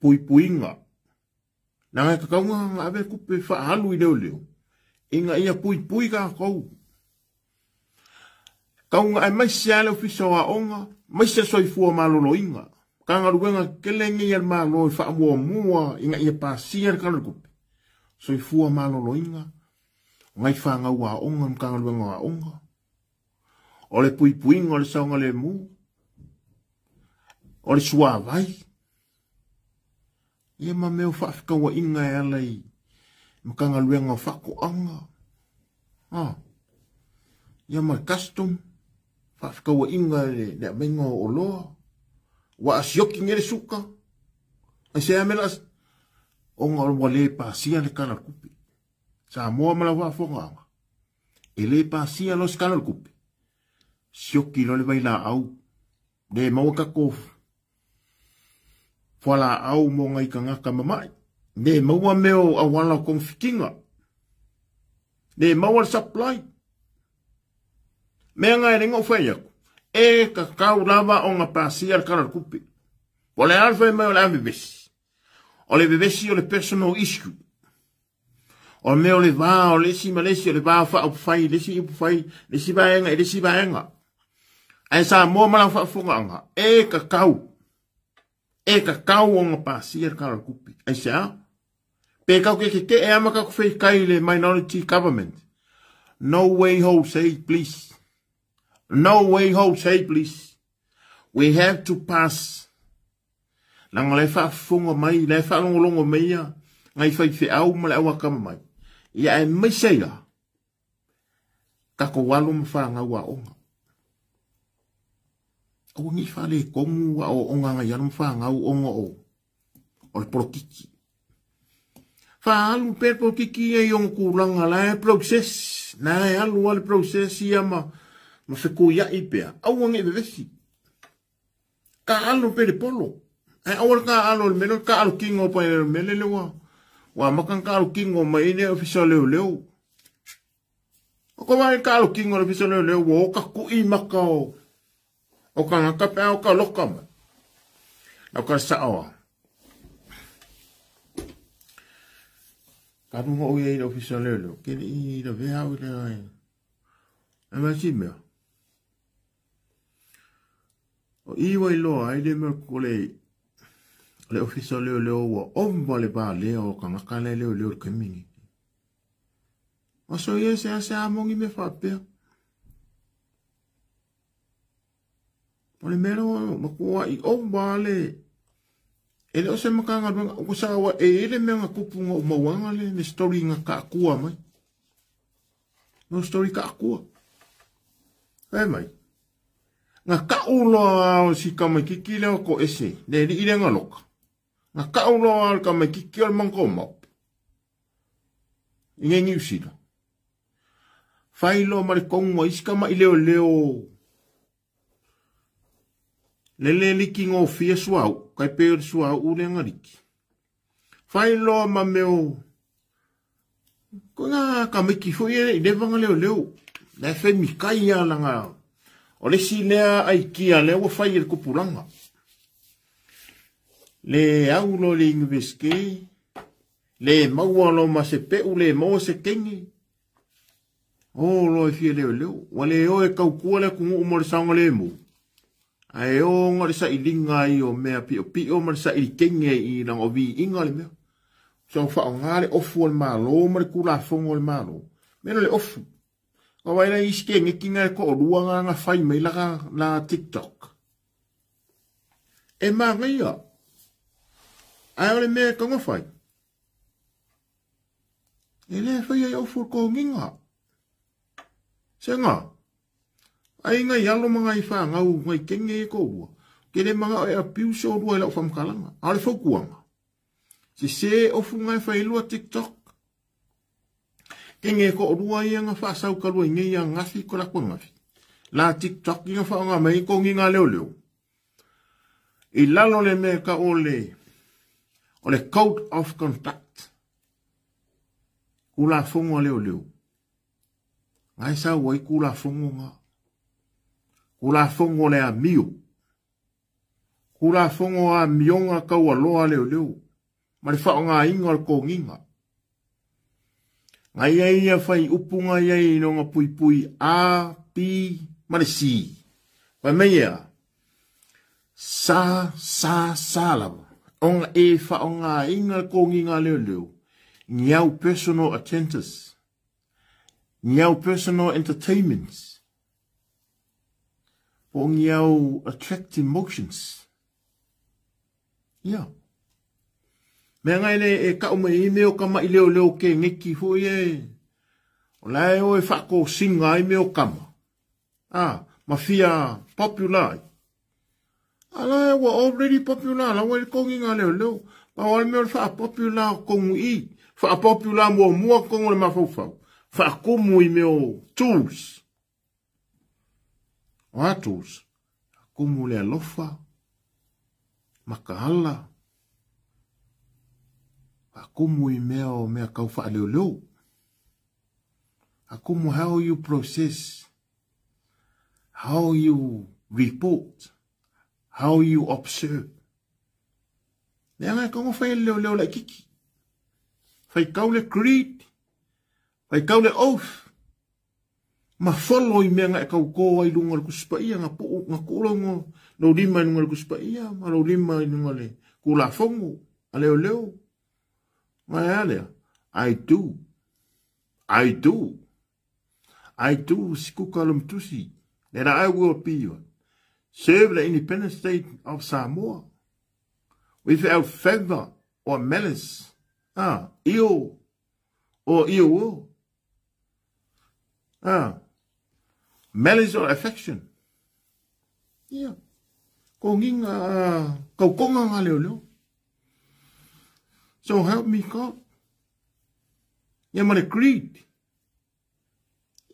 puipuiga. Leaga e tatau ona ave tupe faaalu i leoleo ina ia puipui tatou. Tau na aemaise lava le Ofisa o Aoga, aemaise le Soifua Maloloina. Matagaluega tetele nei a le Malo e faamuamua ina ia pasia le Tala o le Tupe. Soifua Maloloina, o nai fanau aoga, Matagaluega o Aoga, o le puipuiga o le saogalemu, o le suavai, ia ma mea o faafetauaiga e ala i Matagaluega o Faatoaga, ia ma le custom, faafetauaiga i le aumaiga o oloa, ua asioki nei le suka, aisea mea la ona ua le pasia le Tala o le Tupe. Samoa ma lau faafofogaaga, e le pasia loa se Tala o le Tupe, sioki loa le vailaau, le maua tatou fualaau mo nai tagata mamai, le maua mea o auala o togafitiga, le maua le supply. Mea na e le na ou fai atu, e tatau lava ona pasia le Tala o le Tupe. Po o le a le fai mai o le a vevesi. O le vevesi o le personal issue. O le mea o le va o le isi ma le isi, o le va faaupufai i le isi upufai, le isi vaega i le isi vaega. Ae Samoa ma lau faafofogaaga, e tatau, e tatau ona pasia le Tala o le Tupe. Aisea? Pe tau te tetee lava ma tatou feitai i le minority government. No way Jose, please. No way Jose, please. We have to pass. Leaga o la e faafofoga mai, la e faalogologo mai ia nai faifeau ma le auakama mai. Ia aemaise ai la, tatou alo ma fanau aoga. Aua ne i faaletonu aoaoga a nai alo ma fanau ona o le polokiki. Faaalu pea le polokiki ia i ona tulaga la e process, la e alu lava le process ia ma fetuiai pea, aua ne i vevesi. Taaalo pea le polo. Ae aua le taaalo i le mea lea o le taaalo tino pai le mea lea ua amata ona taaalo tino mai ai le ofisa o leoleo. O ko vai taaalo tino le ofisa o leoleo ua o tatui maka o tagata pe a o ka loka mai. Lau ka sao a. Ka nunga o ia i le ofisa o leoleo. Ke le i la vea au i le ai. Ai mai si mea. O i ua iloa ai le mea o le ofisa o leoleo ua ova le valea o tagata la e leoleo i le taimi lenei. O so ia se a se a moni mea faapea. O le mea lea matuai ova le e le o se Matagaluega ua saua e i ai le mea na tupu na ou mauaga le story na taatua mai. No story taatua. Fai mai. Na tau loa o si tamaititi lea o toese, le alii lea na loka. Na tau loa o le tamaititi o le Manukau Mop i nei Niu Sila. Fai loa ma le tonu a isi tamai leoleo le le liki gofie suauu, tai pei o le suauu lea na liki. Fai loa ma mea o kona tamaiti foi e le i leva na leoleo. La e fai mikai lava lana o le isi lea aikia lea ua fai e le tupulaga. Le au loa i le Universite, le maua loa ma se peu, le maua se kenge. O loa e fia leoleo. Ua le o e tautua le atunuu mo le saogalemu. Ae o ona o le sailiga ai o mea piopio ma le saili kenge i lana o viiga le mea. So faaaoga le ofu o le Malo ma le Tulafono o le Malo. Mea o le ofu. Ka wai la isi ke ngeki nga ko lua nga nga fai mai la la TikTok. E manaia. Ae o le mea e taumafai. E le fai ai ofu kogiga. Sega. Ai ngai alo ma ngai whangau ngai kenge e kōrua. Ke le manga o e abuse o rua i lau whamkalanga. A o le faukuanga. Se se ofu ngai whailua TikTok. Kenge ko rua ia nga whaasau kalua i ngei a ngafi ko la kua ngafi. La TikTok i nga whaonga mai ko ngi ngā leo leo. I lalo le mea ka o le Code of Conduct. Kula fongo leo leo. Ngai sa wai kula fongo nga. Kula fongo le amio. Kula fongo a mionga kaua loa leo leo. Ma le whaonga inga le konginga. Ngai ai ia whai upunga ia i nonga pui pui A, B, ma le C. Whai mei ia. Sa, sa, sa lava. Onga e whaonga inga le konginga leo leo. Niau personal attendance. Niau personal entertainments. Po niau attractive motions. Ia. Mea ngai le e kau mai i meo ka mai leo leo ke ngeki fo ie. O la e oe whako singa i meo kama. Ah, mafia popular. Ala e wa already popular. La wa kongi ngā leo leo. Pa wale meo le wha popular kongu i. Wha popular mua mua kongu le mawhaufau. Wha kumu i meo tools. O a tools. Kumu le alofa. Makahala. Wha kumu i meo mea kau wha leo leo. A kumu how you process. How you report. How you observe. Mea ngai kongo whai leo leo lai kiki. Whai kau le creed. Whai kau le oath. Ma follow i mea ngai kau kō ai lunga le kusipa ia. Nga po, nga kōla nga lau lima i lunga le kusipa ia. Ma lau lima i lunga le kula fongo. A leo leo. Ngai alea. I do. I do. I do sikuka lumtusi. That I will be one. Serve the independent state of Samoa. Without favor or malice. Ah, ill or ill will. Ah, malice or affection. Yeah. Ko nginga, kau konga ngā leo leo. So help me God. Ia ma le creed.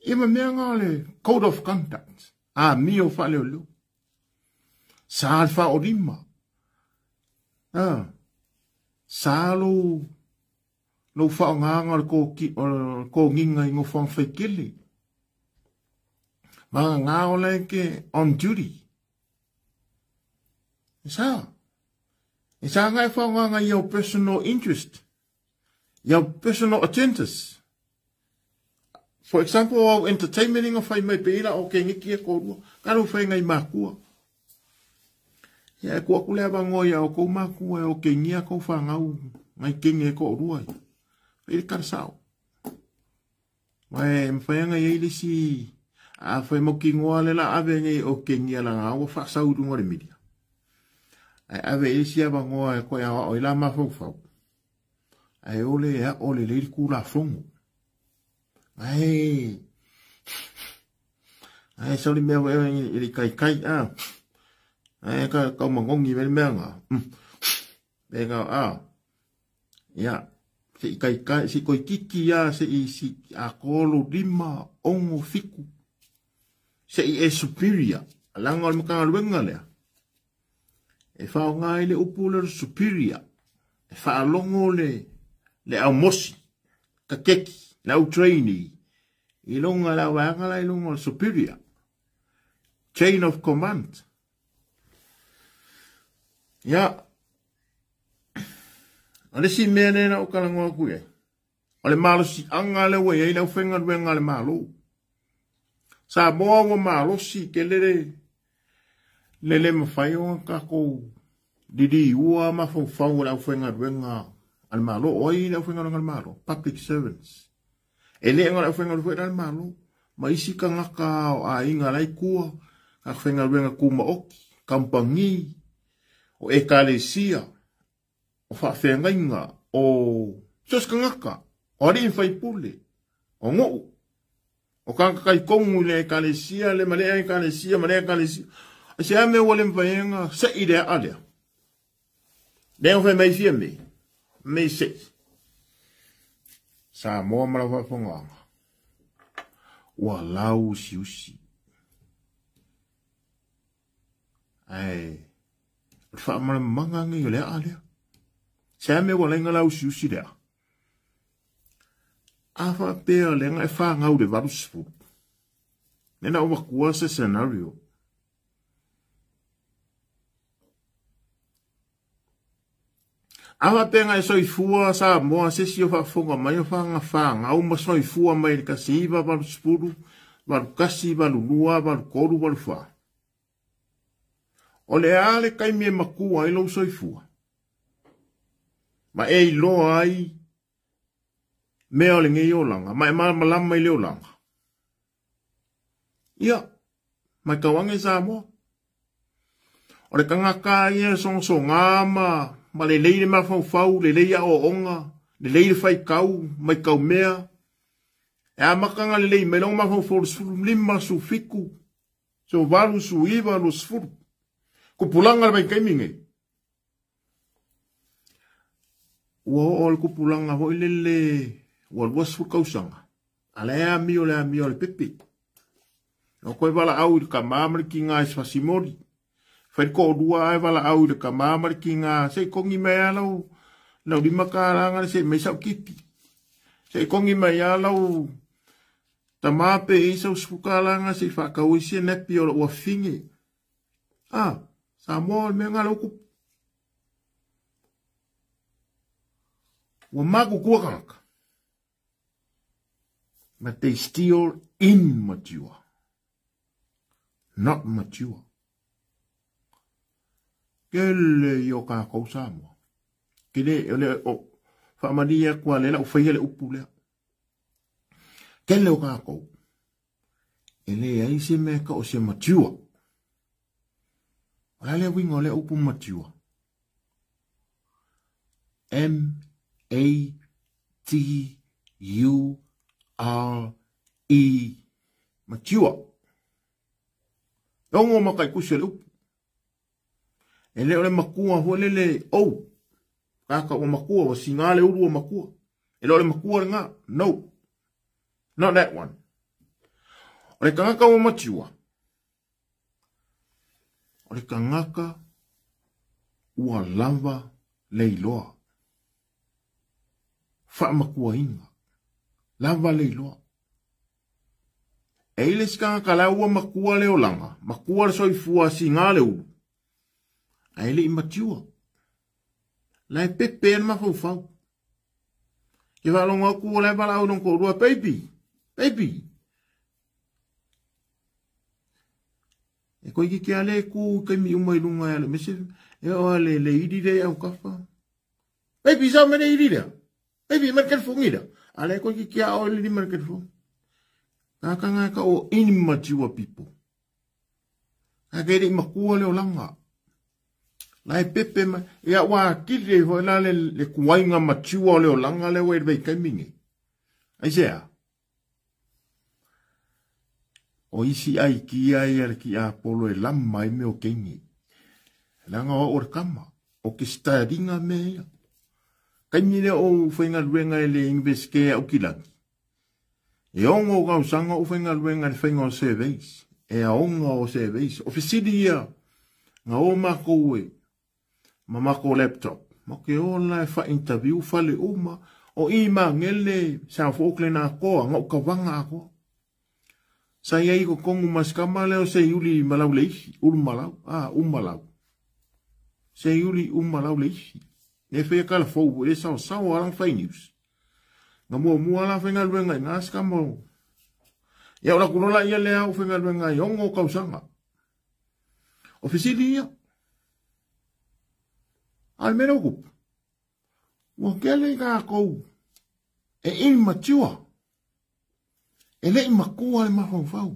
Ia ma mea ngā le code of conduct. Ah, mio wha leo leo. Sa al wha o rima. Ah, sa lo lo wha o ngā le ko nginga i ngō whang whaikele. Ma ngā o le ke on duty. E sa. E sa ngai wha o ngā i au personal interest. I au personal agendas. For example, au entertainment inga whai mai peila o ke ngiki e kōrua. Ka rau whai ngai mākua. Ia e kua kule awa ngoi au kou mākua e o ke ngia kou whangau ngai kenge e kōrua. Whai le karasao. Wai mwhai ngai eile si a whai moki ngoa le la ave ngai o ke ngia la ngā ua whaasau runga le miria. Ai ave eile si awa ngoa e koe awa o ila mawhau. Ai ole e a ole leiri kula fongo. Ai, ai sauli mea wai i le kai kai a. Ai ka kau mangongi mea mea ngā. Mea ngā a. Ia, se i kai kai, se koi kiki a, se i si a kolo lima ongo fiku. Se i e superior. Alanga o le makanga luenga lea. E whao ngā i le upu le superior. E whaalongo le au mosi. Ka keki. Lau trainee. I longa lau wanga i longa superior. Chain of command. Ia. O le si mea nena o kalangoa kui ai. O le malosi anga le wei ai lau whenga luenga le malo. Sa moa ua malosi ke lele lele mawhai o kako didi ua mawhau lau whenga luenga al malo. O ai lau whenga luenga al malo. Public servants. E le ngā lau whenga luenga al malo. Ma isi tagata o aiga la e i tua, tagata faigaluega tumaoti, kamupani, o ekalesia, o faafeagaiga, o so o se tagata, o alii ma faipule, o nuu, o tagata talitonu i le ekalesia le ma lea ekalesia ma lea ekalesia. Aisea mea ua le mafai ai ona sei le aa lea? Lea na fai mai Fiame, mei sei. Samoa ma lau faafogaaga, ua lauusiusi. Ae o le faamalamalamaga lenei o le aa lea. Se a mea ua ala ai ona lauusiusi le aa? A faapea o lea na e fanau i le 80, lea na ou avatua se scenario. A faapea na e soifua Samoa se isi o faafofoga mai o fanau ma soifua mai i le 1980, 81, 82, 83, 84. O le a le taimi e matua ai lou soifua? Ma e iloa ai mea o lenei olaga, ma e malamalama i le olaga. Ia, matau ane Samoa. O le tagata ia e sogasoga ma lelei le mafaufau, lelei aoaoga, lelei le faitau, matau mea. E amata ona lelei mai lona mafaufau i le 15, 17, 18, 19, 20. Tupulaga le vaitaimi nei. Ua oo le tupulaga foi lele ua 20 tausaga, a la e amio le amio a le pepe. O koe valaau i le tama ma le tiga i se fasimoli. Fai le toalua ae valaau i le tama ma le tiga, se i togi mai lava lau $5 na se i mai sau tipi. Se i togi mai lava lau tama pe i sau $10 na se i faatau ai se nappy o lou afine. Ah, Samoa o le mea lena lea ua tupu. Ua matutua tagata. But they still immature. Not mature. Kele i o kākou Samoa. Kele, o le, o, faamalie atu a le lau faia le upu lea. Kele o kākou. E leai se mea ka o se mature. O le a le uiga o lea upu mature? M A T U R E mature. E ono makaikusi o le upu. E le o le matua foi lele ou. Kaka ua matua, ua siga le ulu ua matua. E le o le matua lena. No. Not that one. O le tagata ua matua. O le tagata ua lava le iloa. Faamatuaina. Lava le iloa. E i le isi tagata la ua matua le olaga, matua le soifua, siga le ulu, ae le i mature. La e pepe ai le mafaufau. Ke faalogo atu o la e valaau i lona toalua, baby, baby. E toeitiiti lava le tu i taimi uma i luga e alu aemaise e oo lava le ili lea i autafa. Baby, sao mai le ili lea. Baby, mai le telefoni lea. A lea toeitiiti lava oe le lima i le telefoni. Tagata ka o immature people. Tagata e le i matua le olaga. La e pepe mai. Ia ua atili ai foi la le tuaiga mature o le olaga lea ua i le vaitaimi nei. Aisea? O isi aikia ia le tiapolo e lama ai mea o teine. Leaga o au o le tama, o ke studyinga mea ia. Taimi lea o ou faigaluega i le Universite i Aukilani, e 6 tausaga ou faigaluega i le faiga o surveys, e aoga o surveys. O fesili ia na o makou e ma makou laptop. Ma ke ola e fa-interview fale uma, o i Magele, South Auckland atoa, na ukavaga atoa. Sa i ai i totonu ma si tama lea o Seiuli Malauleifi, Ulumalau, a, Umalau. Seiuli Umalauleifi. E faia tala fou, e saosaoa lana fai news. Na muamua la faigaluega i na si tama o... Ia o la kulola ia lea au faigaluega i 6 tausaga. O fesili ia. A o le mea lea ua tupu, ua tele i tatou e immature. E leʻi makua le mafaufau.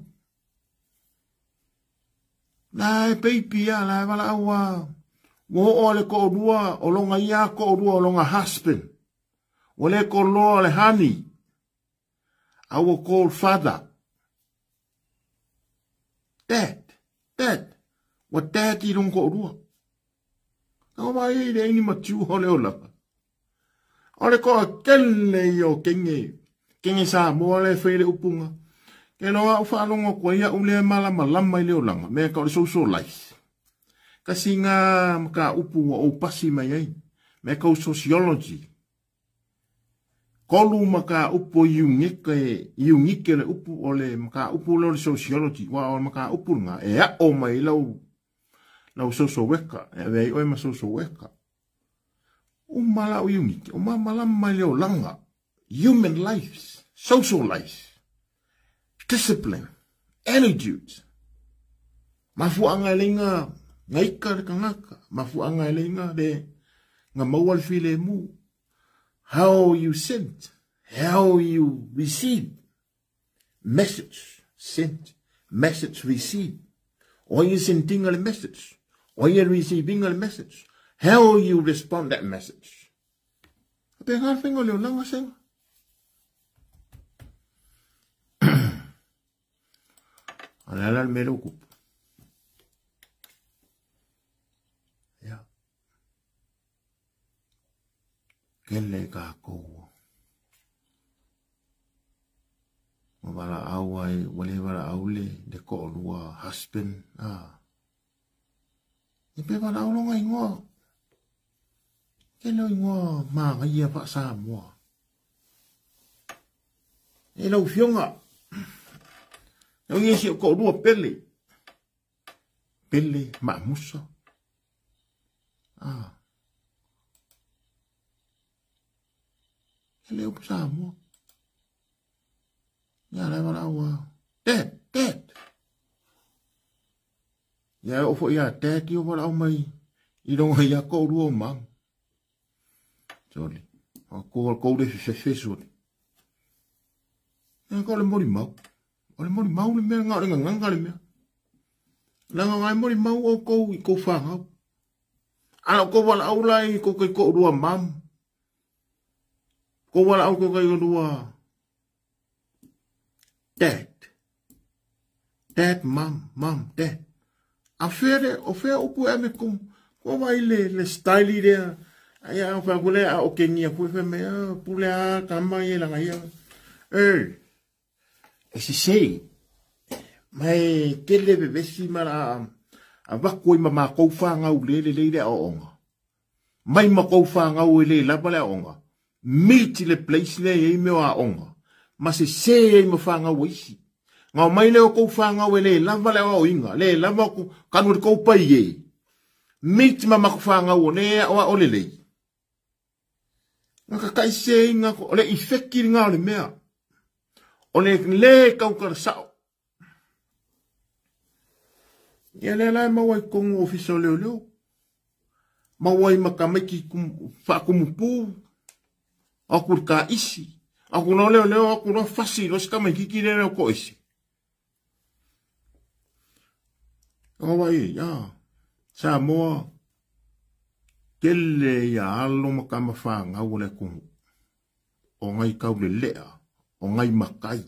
La e peipi a la e valaau a ua oo a le toalua o loga ia toalua o loga husband. Ua le koloa le honey. I will call father. Dad, dad. Ua dad i lona toalua. Ka mai i le ni matua o le olaga. O le toatele ia o kenge, kenge Samoa le fai le upunga. Ke loa au faalogo atu ai au lea malamalama i le olaga, mea ka o le social life. Kasi ngā maka upu ua ou pasi mai ai, mea kau sociology. Kolu maka upu iungike, iungike le upu o le maka upu le o le sociology, wa o le maka upu nga e a o mai lau, lau social worker, e ave ai oe ma social worker. Uma lau iungike, o malamalama i le olaga, human lives, social life, discipline, attitudes. Mafuanga e leinga ngaika le kangaka, mafuanga e leinga le nga maua le file mu. How you sent, how you receive, message sent, message received. Or you sending a message, or you receiving a message. How you respond that message. Pe ngā whenga le olanga senga. Ale ala le mele o kupu. Ia. Kele ka kou. Ma wala au ai, wale wala au le, le ko lua husband. Ah. E pe wala au longa ingoa. Kele o ingoa maa ia wha Samoa. E lau fionga. Lau ia si o ko lua pele. Pele maamusa. Ah. Kele o Samoa. Ia lai wala au a. Dad, dad. Ia o fo ia dad i o wala au mai. I longa ia ko lua o mam. Sorry. O ko ko le fefe sori. Ia ko le mori mau. O le mori mau le mea ngā le nganga le mea. Langa ngai mori mau o kou i kou whangau. Ala ko wala au lai ko kai ko rua mam. Ko wala au ko kai rua dad. Dad, mam, mam, dad. A fere, o fea upu e me kum. Ko vai le style i rea. Ai a wha kule a o kengia kue wha mea, pule a kama i langa ia. E si sei. Mai kele vevesi mara a waku i ma kou whangau le le le o onga. Mai ma kou whangau le lapa le onga. Miti le place le e meo a onga. Ma se se e ma whangau isi. Ngau mai le o kou whangau e le lava le o inga. Le lava ku kanu le kou pai e. Miti ma maku whangau o le o o le lei. Ngā kakai se inga ko le ifeki ngā o le mea. O le le kau kara sao. Ia le lai maua i kongu ofisa o leo leo. Maua i makameki whakumupu. Aku ka isi. Aku no leo leo, aku no fasi, no sika mai kiki le leo ko isi. Awa i, ia. Samoa. Kele ia alo makama whangau o le kungu. O ngai kau le lea. O ngai makai.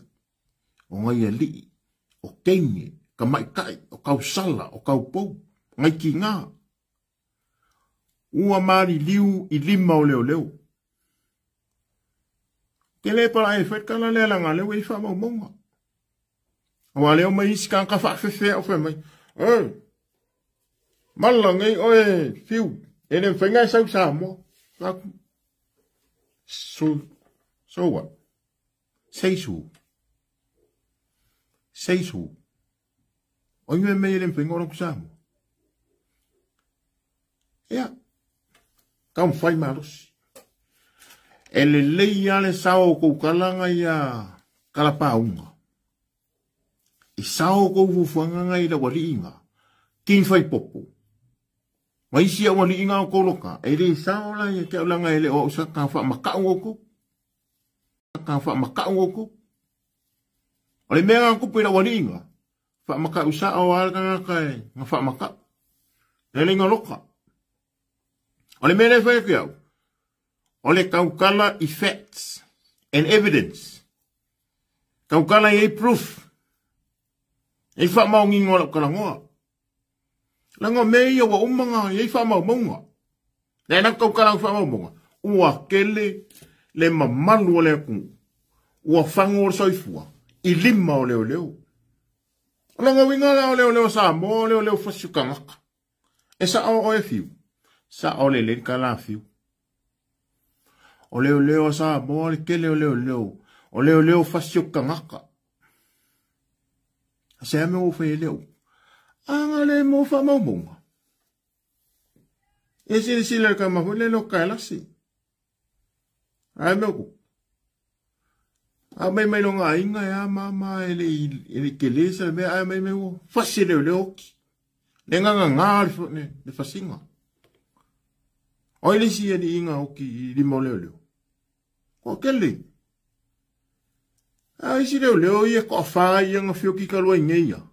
O ngai alii. O kenge. Ka mai kai, o kau sala, o kau pou, ngai ki ngā. Ua mari liu i lima o leo leo. Ke le para e whet kala lea langa leo e wha mau monga. Awa leo mai isi ka whaafewhea o wha mai. Mala ngai oe whiu, e le whengai sau Samoa. So what? Seisu. Seisu. O ingo e mei le mwhenga o Samoa. Ia. Ka mwhai marosi. E le lei ale sao kou kalanga ia kalapaunga. I sao kou fufuanga i la waliinga. Kin whai popo. Maisi a waliinga o koloka. E le sao la ia kia ulanga e le o usa ka wha makau o kou. Ka wha makau o kou. O le mea nga tupu i lau aliiga, faamatau sao lava le tagata e na faamatau. E le loka. O le mea lea e fai atu iau, o le tautala i facts and evidence. Tautala i ai proof. E i faamaoniga o lau talanoa. Leaga mea ia ua uma na i ai faamaumauga. Lea na tautala i faamaumauga. Ua tele le mamalu o le atunuu. Ua fagu o le soifua i lima o leoleo. O lona uiga la o leoleo Samoa, o leoleo fasi o tagata. E sao o e fiu. Sao le le kala fiu. O leoleo Samoa, le tele o leoleo. O leoleo fasi o tagata. Se ame o fai leo. Anga le mo fa maumauga. E sile sile ka ma le lo ka lasi. Ai me ku. A mai mai longa inga ya mama ele ele kelesa me ai mai me o fasi le le oki. Le nga nga nga le le fasinga. O ile si ele inga oki li mo le le. Ko kele. A isi le leo ia ko fa ia nga fioki ka lua ngeia.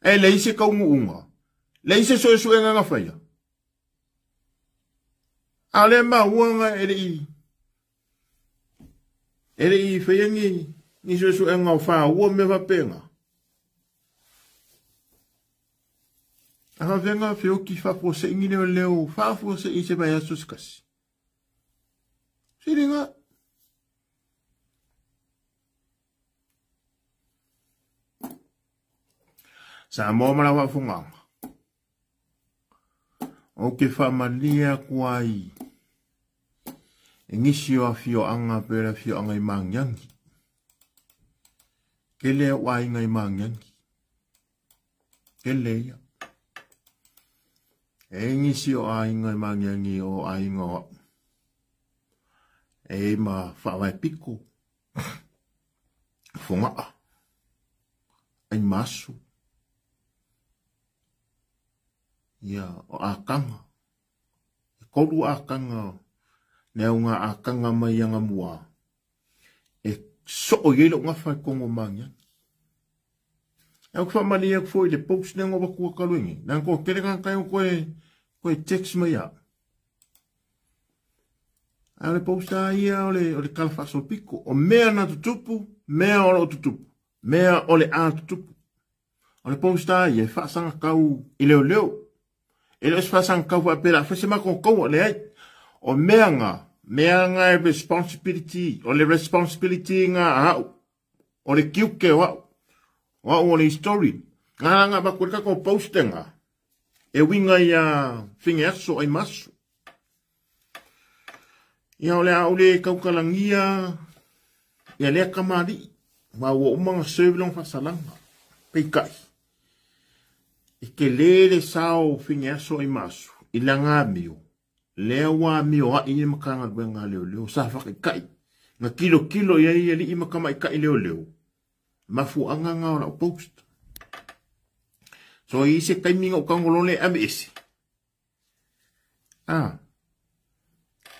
E le isi ka ungu unga. Le isi so so nga nga faia. A le ma uanga e le i. E le i faia ngi ni so so nga fa ua me fa penga. A fa venga fioki fa fo se ngi le leo fa fo se i se ba ya suskasi. Siringa. Samoa ma lau faafofogaga. Ou te faamalie atu ai e nisi o afioaga pe le afioaga i Magiagi. Tele au aiga i Magiagi. Tele ia. E nisi o aiga i Magiagi o aiga o au. E ma faavae piko. Fogaa. Ai masu. Ia, o akanga. E kolu akanga, ne au ngā akanga mai anga mua. E soo i eilo ngawha e kongo mangiangi. E au whamani e fo i le post ne ngā wakua kaluengi. Nā ko kere ngā kai o koe text mai a. A o le post a ia o le kalafaso piko. O mea na tutupu, mea o lo tutupu. Mea o le a tutupu. O le post a ia e whaasanga kau i leo leo. E le osfasang kau wa pera fese ma ko ko le ai. O mea nga e responsibility, o le responsibility nga au. O le kiuke o au. O au o le story. Nga nga ba ko ko post nga. E winga ia fingerso ai masu. Ia o le au le kaukalangia ia le kamari. Ma o umanga serve long fasalanga. Peikai. E ke lele sao fingerso ai masu. I langa mio. Lea wa mio a i makanga luenga leo leo. Sa whakai. Nga kilo kilo ia ia li i makama i kai leo leo. Mafu anga nga o lau post. So i se kaiminga o kangolole ame ese. Ah.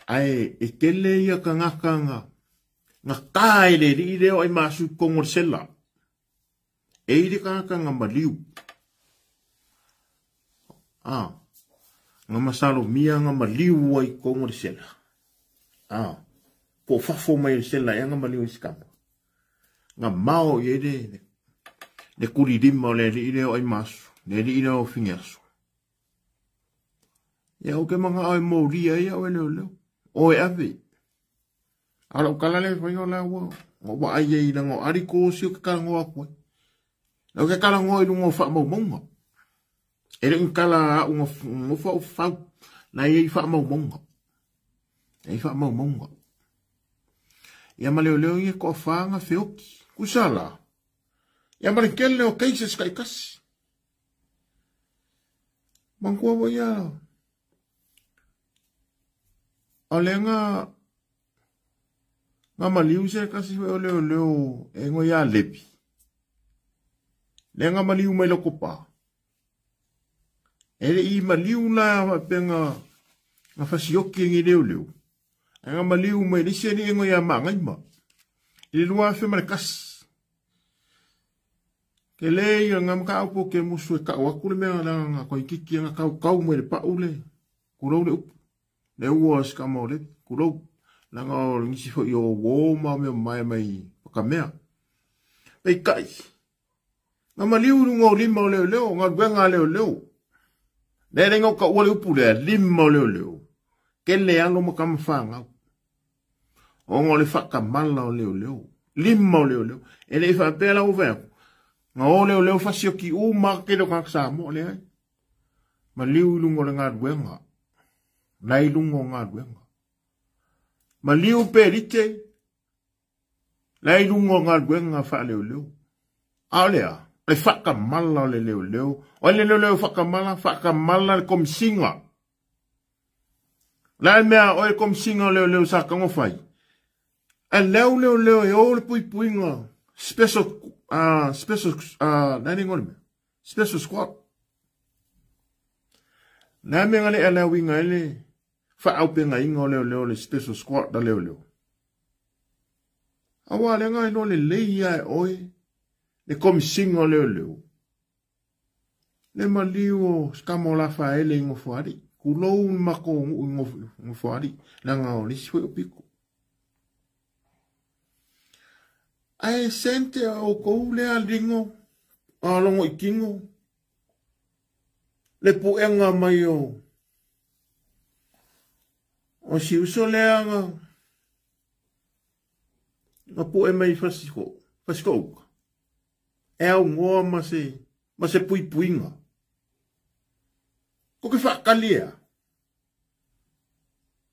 Ai e tele ia ka ngakanga. Nga kae le li leo ai masu kongol sela. E i le kangakanga maliu. Ah. Nga masalo mia nga maliu ai kongol sela. Ah. Po fafo mai sela e nga maliu i skama. Nga mao i le le kuririma o le li leo ai masu. Le li leo o fingerso. Ia o ke manga ai mauria ia o leo leo. O e ave. Ala o kala le whai o la ua. O wa ai ei lango ari ko si o ke kalangoa koe. Lau ke kalangoa i lunga o whaamaumaunga. E le kala au ngofa o whau. Na ia i whaamaumaunga. E i whaamaumaunga. Ia ma leo leo ia ko whaanga whioki. Kusala. Ia ma le kele o cases kai kasi. Mangkua wa ia. O le nga maliu se kasi o leo leo e ngo ia lepi. Le nga maliu mai loko pa. E le i maliu la wa penga nga fasioki ngi leo leo. E nga maliu mai le se ni ngo ia mangai ma. I le lua fe ma le kasi. Ke le ia ngā maka au po ke musu e kau aku le mea la ngā koi kiki ngā kau kau me le pau le kulou le upu. Le ua ska mo le kulou. La ngā o ngisi fo i o wō ma mea mai mai pakamea. Pei kai. Ngā maliu runga o lima o leo leo, ngā ruenga leo leo. Le le ngau ka ua le upu lea, lima o leo leo. Ke le alo ma kama whangau. O ngā le whakamala o leo leo. Lima o leo leo. E le i whaapea la o vea. Ngā o leo leo whasi o ki u ma ke leo kaka sa mo le ai. Ma liu lungo le ngā ruenga. Lai lungo ngā ruenga. Ma liu pe rite. Lai lungo ngā ruenga wha leo leo. A lea, le whakamala o le leo leo. O le leo leo whakamala, whakamala le komisinga. La mea o le komisinga o leo leo sa kango whai. A leo leo leo e o le pui puinga. Special, special, nani ngore mea. Special squad. Nā mea ngale a leo inga ele whaaupenga inga o leo leo le special squad da leo leo. Awa le ngai no le leia e oe. Le komisinga o leo leo. Le maliu o skamo la whaele ingo whaari. Kulou mako ingo whaari. Langa o lisi fwe o piko. Ae sente o kou lea ringo. A longo i kingo. Le puenga mai o. O si uso lea nga. Nga pue mai fasiko. Fasiko uka. E au ngoa ma se pui puinga. Ko ke whakalia.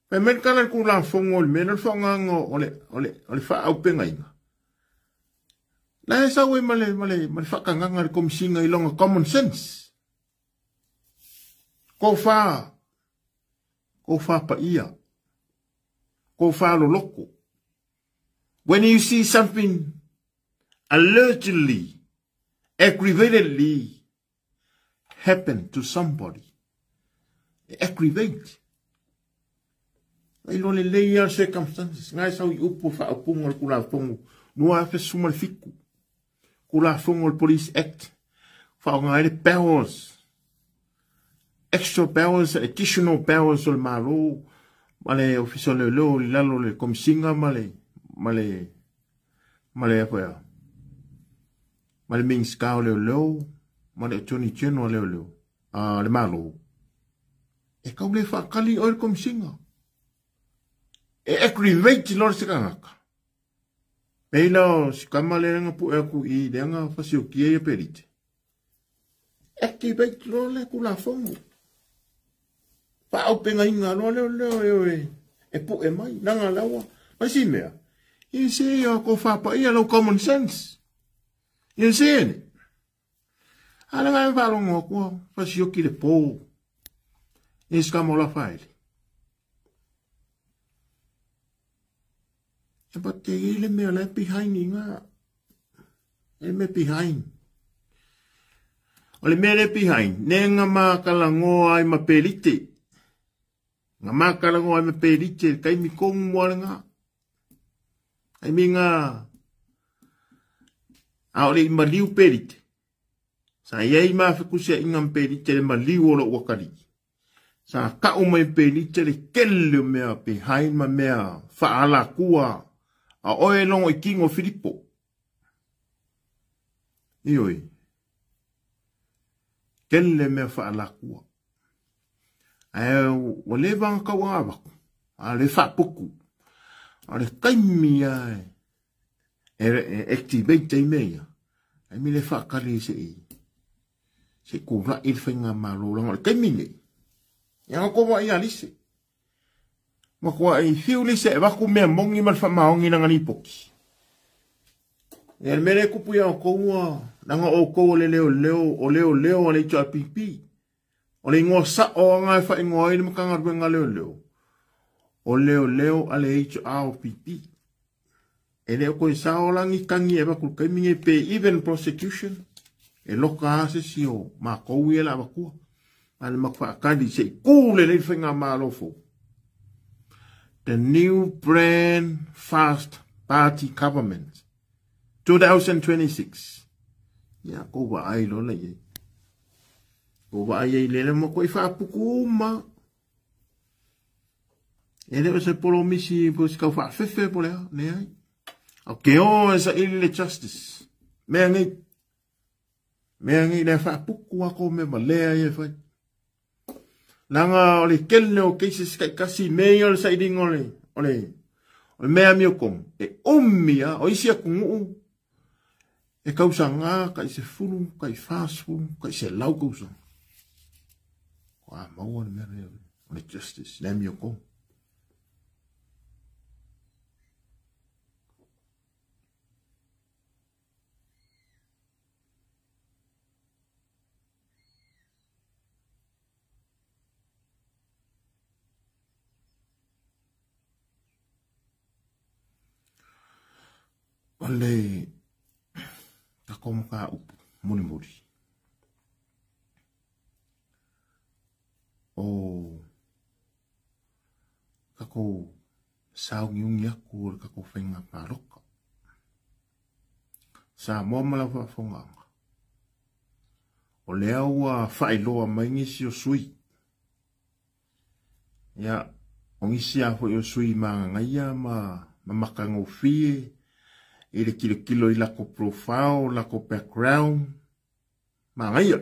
Pe men kana ku la fongo le mena whanganga o le whaaupenga inga. La e sawe ma le whakanganga le komisinga i longa common sense. Ko wha pa ia. Ko wha loloko. When you see something allegedly, aggravatedly happen to somebody, aggravate. Ai lo le leia circumstances. Ngai sau i upu whaopunga le kula fongo. Nua afe suma le fiku. Kula fongo le Police Act. Whaonga ele powers. Extra powers, additional powers o le malo. Male ofisa le leo, le lalo le komisinga, male apoea. Male minska o leo leo, male attorney general leo leo. Le malo. E kau le whakali o le komisinga. E aggravate lore se kangaka. Peila o sikama le renga pu e aku i lenga whasi o kia ia perite. Activate lore le kula fongo. Whaaupenga inga loa leo leo e e pu e mai. Nanga lawa. Mai si mea. I se ia ko whapa ia lau common sense. I se ene. Ala ngai whalongo kua whasi o ki le pō. E sikama o la whaele. E pa te ile mea le behind inga. E me behind. O le mea le behind. Ne nga mākalangoa ai ma pelite. Nga mākalangoa ai ma pelite. Kai mi kongu mua le ngā. Ai mi ngā. A o le i maliu pelite. Sa iei mawhikusia inga pelite le maliu o lo wakari. Sa kau mai pelite le kele o mea behind ma mea whaala kua. A oe longo i kingo Filipo. Ioi. Kele mea whaala kua. Ae wa le wanga kau awaku. A le whapuku. A le kaimi ae. E activate ai mea. Ai mi le whakari se i. Se kura i le whainga malo langa. Le kaimi nei. Ia nga kowa i alise. Ma kua i whiu lise e waku mea mongi ma le whamaongi nanga ni poki. Ia le mere kupu ia o koua, nanga o kou o le leo leo, o leo leo a le ito a pipi. O le ingoa sa o anga e wha ingoa i le makanga ruenga leo leo. O leo leo a le ito a o pipi. E leo koe sa o langi kangi e waku kaiminge pe even prosecution. E loka ase si o ma kou e la wakua. A le makwa akali se i kule le whainga malofo. The new brand fast party government 2026. Ia kou vaai loa la i ai. Kou vaai ai le le matuai faaputu uma. E le o se polomisi po o se tau faafefe po o le a, leai. A o ke o e saili le justice. Mea nei. Mea nei le faaputu a kou mea valea ia e fai. Leaga o le tele o cases taitasi mea ia o le sailiga o le, o le, o le mea amiotonu, e umi lava. O isi atunuu, e tausaga, tai 10, tai 40, tai 100 tausaga. Ua maua le mea lea o le justice, le amiotonu. O le tatou mataupu mulimuli, o tatou sauniuni atu o le tatou faiga palota. Samoa ma lau faafofogaaga, o lea ua faailoa mai nisi o sui. Ia, o nisi lava foi o sui magagaia ma matagofie i le tilotilo i latou profile, latou background, manaia.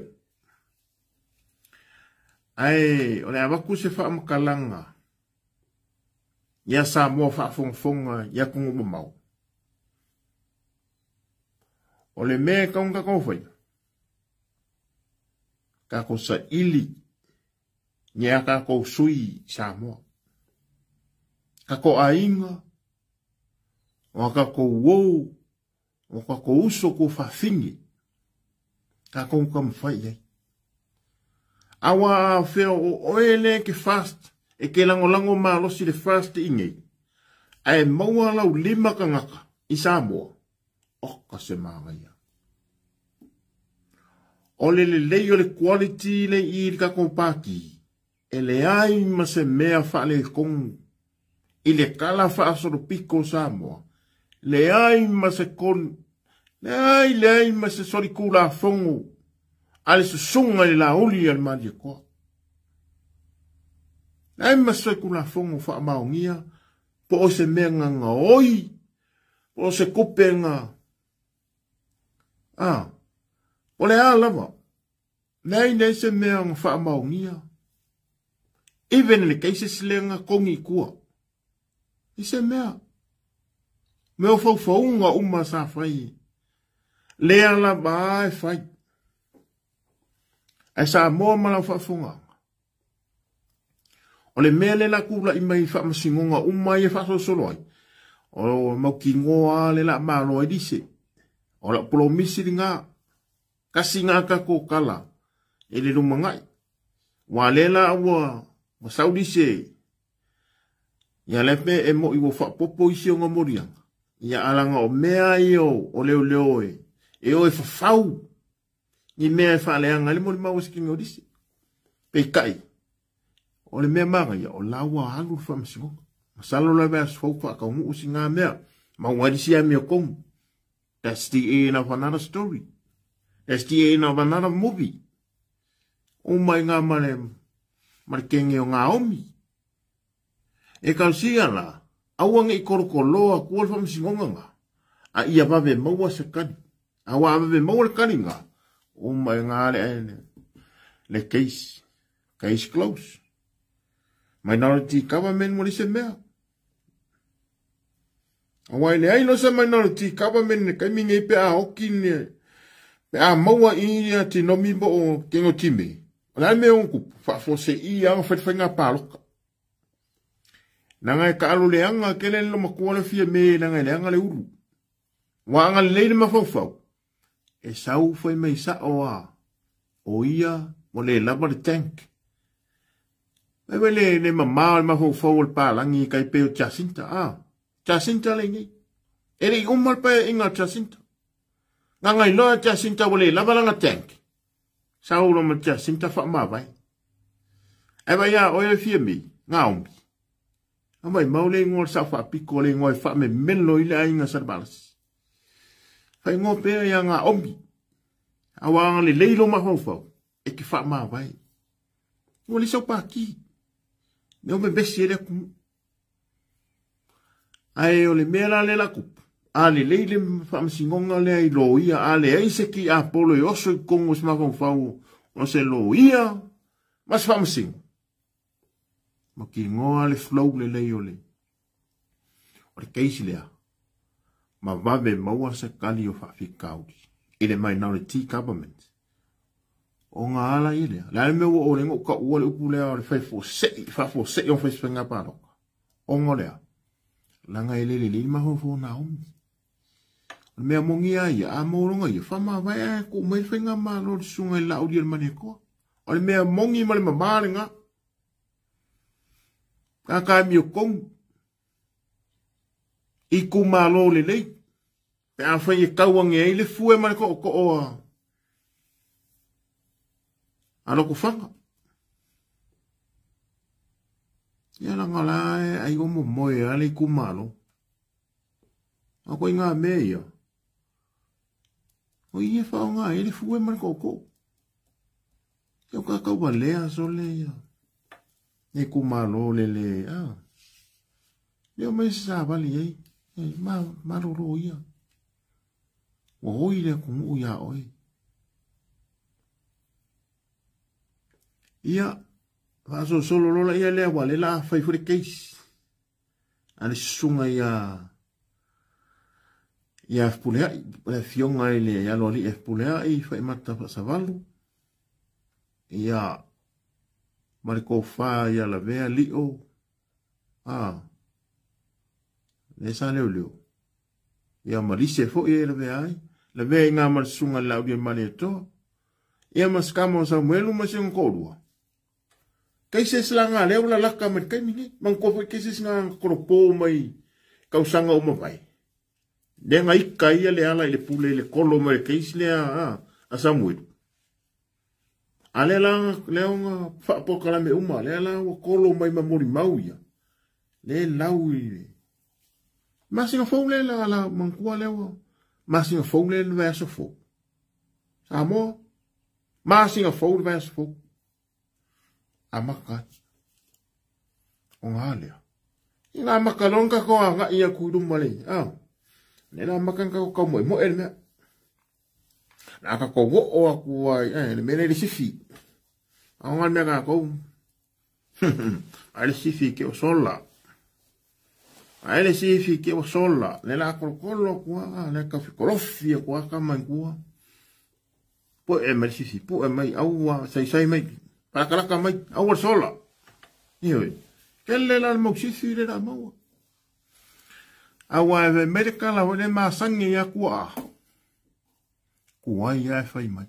Ae o le a avatu se faamatalaga ia Samoa faafogafoga i atunuu mamao. O le mea e tatau ona tatou faia, tatou saili ni a tatou sui i Samoa. Tatou aiga, o a tatou uo, o a tatou uso tuafafine, tatou taumafai i ai. Aua a fea o oe lea e te fast, e te lagolago malosi i le fast i inei, ae maua lau 5 tagata i Samoa, oka se manaia. O le lelei o le quality le i le tatou pati, e leai ma se mea faaletonu i le tala faasolopito o Samoa, leai ma se kon, leai, leai ma se solitulafono a le susuga i le lauli a le Malietoa. Leai ma se solitulafono faamaonia po o se mea gagaoi, po o se tupe ga, o le a lava. Leai, leai se mea na faamaonia. Even le cases lea na togi i tua. I se mea. Mea o faufauga uma sa fai. Lea lava e fai. Ae Samoa ma lau faafogaga. O le mea le la tula'i mai i faamasinoga uma ia faasolosolo ai, o mautinoa le la malo ai lise. O lau polomisi lena, kasi ngā tatou tala e le lumanai. Ua le la ua sau lise, ia le pe e mo i ua faapopo isi o ngā morianga. Ia alanga o mea ia o leo leo e, e o e fafau ni mea e faaleaga ai le molimau a se kingi o lise. Peitai, o le mea magaia, o la ua alu le faamasinoga. Masalo la vea fau faataunuu si ngā mea. Maua ai lisi amio tonu. That's the end of another story. That's the end of another movie. Uma i ngā male, male kenge o ngā omi. E kausia la, aua nge i korokoloa kua le faamasinoga ngā. A ia vave maua se kali. A ua vave maua le kali ngā. Uma i ngā le, le, le case. Case close. Minority government mo se mea. Aua i le ai no se minority government ne kaimi ngei pe a hoki ne, pe a maua i ia tinomi mo o kengo time. O le ai mea o kupu, faafose i a o whaiwhainga pāloka. Nanga e kaalo le anga, kele le makuwa le fia me, nanga e le anga le ulu. Wa anga le leile mafaufau. E sau whai mai sa o a, o ia, mo le lava le tank. Mai wai le, le mamao le mafaufau o le pālangi kai pe o Jacinta, a. Jacinta le nei. E le i uma le pae inga Jacinta. Ngā ngai loa Jacinta wa le lava langa tank. Sau lo ma Jacinta wha mawai. E vai a oe fia mi, ngā omi. A mai mau le ingoa le sa whaapiko le ingoa e wha me melo i le ainga sa balas. Whai ngoa pea ia ngā omi. Aua a lelei lou mafaufau, e te faamavae. Ua leai sau pati. Lea ua vevesi ai le atunuu. Ae o le mea la lea la tupu, a lelei le faamasinoga lea i loia, a leai se tiapolo e oso i totonu o se mafaufau o se loia ma se faamasino, mautinoa le flow lelei o le case lea, ma vave maua se tali o faafitauli i le minority government. O ngā ala ia lea. Le a le mea ua o le ngou taua le upu lea o le fai fosei, faafose'i o fai se faiga palota. Ona o le a? Leaga e le lelei le mafaufau o Naomi. O le mea moni lava ia, a maua loga ia, faamavae ae tuu mai le faigamalo i le susuga i le Laauli o le Malietoa. O le mea moni ma le mama lena. Tagata amiotonu, itumalo lelei, pe afai e tau ane ai le fue ma le tootoo a Lotofaga. Ia leaga la e ai o momoe lava le itumalo. A koe ngā mea ia, o ia whaonga ai le fue ma le tootoo. Ia o kākau walea sole ia. E itumalo lele, a. Leo mai se savali ai, e malolo ia. Ua oi le atunuu iā oe. Ia, faasolosolo loa laia lea aua o lea o le a fai foi le case a le susuga ia Fepuleai, le afioga i le aloalii a Fepuleai, Faimata Faasavalu, ia, ma le tofa ia Lavea Lio, a, lea sa leoleo, ia ma lise foi e lavea ai, lavea i ngā ma le susuga i le Lauli o Malietoa, ia ma se kama o Samuelu ma si ona toalua. Cases la ngā lea ua lalaka mai le taimi nei, manatua foi cases ngā kolopo mai tausaga ua mavae. Lea na ika ia le ala i le pule i le kolo mai le case lea a Samuelu. A lea la lea ona faapolokalame uma, lea la ua kolo mai ma molimau ia. Le lau i le masina fou lea la, la manatua lea ua masina fou lea le vaiaso fou. Samoa, masina fou le vaiaso fou. Amata ai. O ngā lea. I ngā maka loa na tatou agai atu i luma le, a. Le la maka na tatou taumoemoe le mea. Na tatou oo atu ai, le mea lea i le sifi. A o ngā mea tatou. Ai le sifi ke o sola. Ai le sifi ke o sola. Le la kolokolo atu a, le ka kolofi atu a ka mai kua. Poe mai le sifi, poe mai, aua, saisai mai, palakalaka mai, aua le sola. Ioe. Kele la le mau sifi le la maua. Aua e fai mai le kala foi le masangi ia kua a. Kuai ia e fai mai.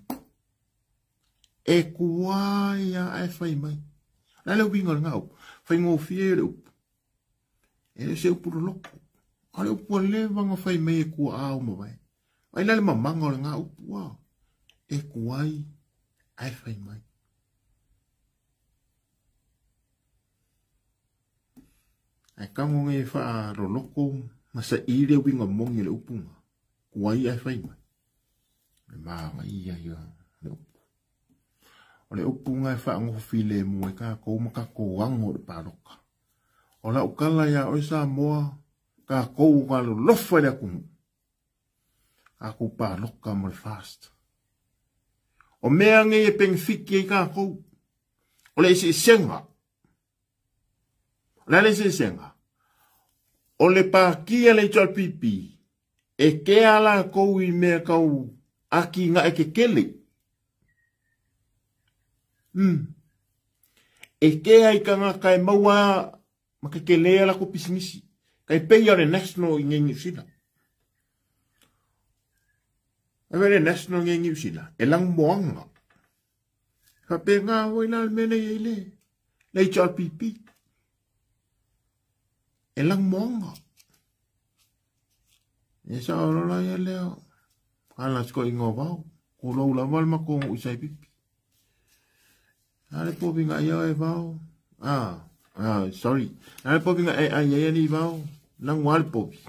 E kuai ia e fai mai. La le uiga o le gau. Faigofie le upu. E le se upu loloko. A le upu a leva na fai mai e kua a o mavae. Ai la le mamaga o le gā upu a. E kuai ae fai mai. Ae tago nei e faaloloko ma saili le uiga moni o le upu na. Kuai ae fai mai. Le manaia ia le upu. O le upu na e faanofo filemu ai tatou ma tatou ago i le paloka. O lau tala iā oe Samoa, tatou alolofa i le atunuu. Tatou paloka mo le fast. O mea nei e penefiti ai tatou, o le eseesega. O le a le eseesega? O le pāti a le HRPP, e kea lakou i mea tau atinae tetele. E kea i tagata e maua ma tetele a lakou pisinisi. Tai pei o le National i nei Niu Sila. E le National i nei Niu Sila, e lanumoana. Faapena foi la le mea lea e i ai le HRPP. E lanumoana. E sao lola ia lea, ala se koʻiga o vao, kulou lava le matou nuu i Saipipi. A le povi nga ia e vao. Sorry. A le povi nga e ai ai ni vao. Nang wa le povi.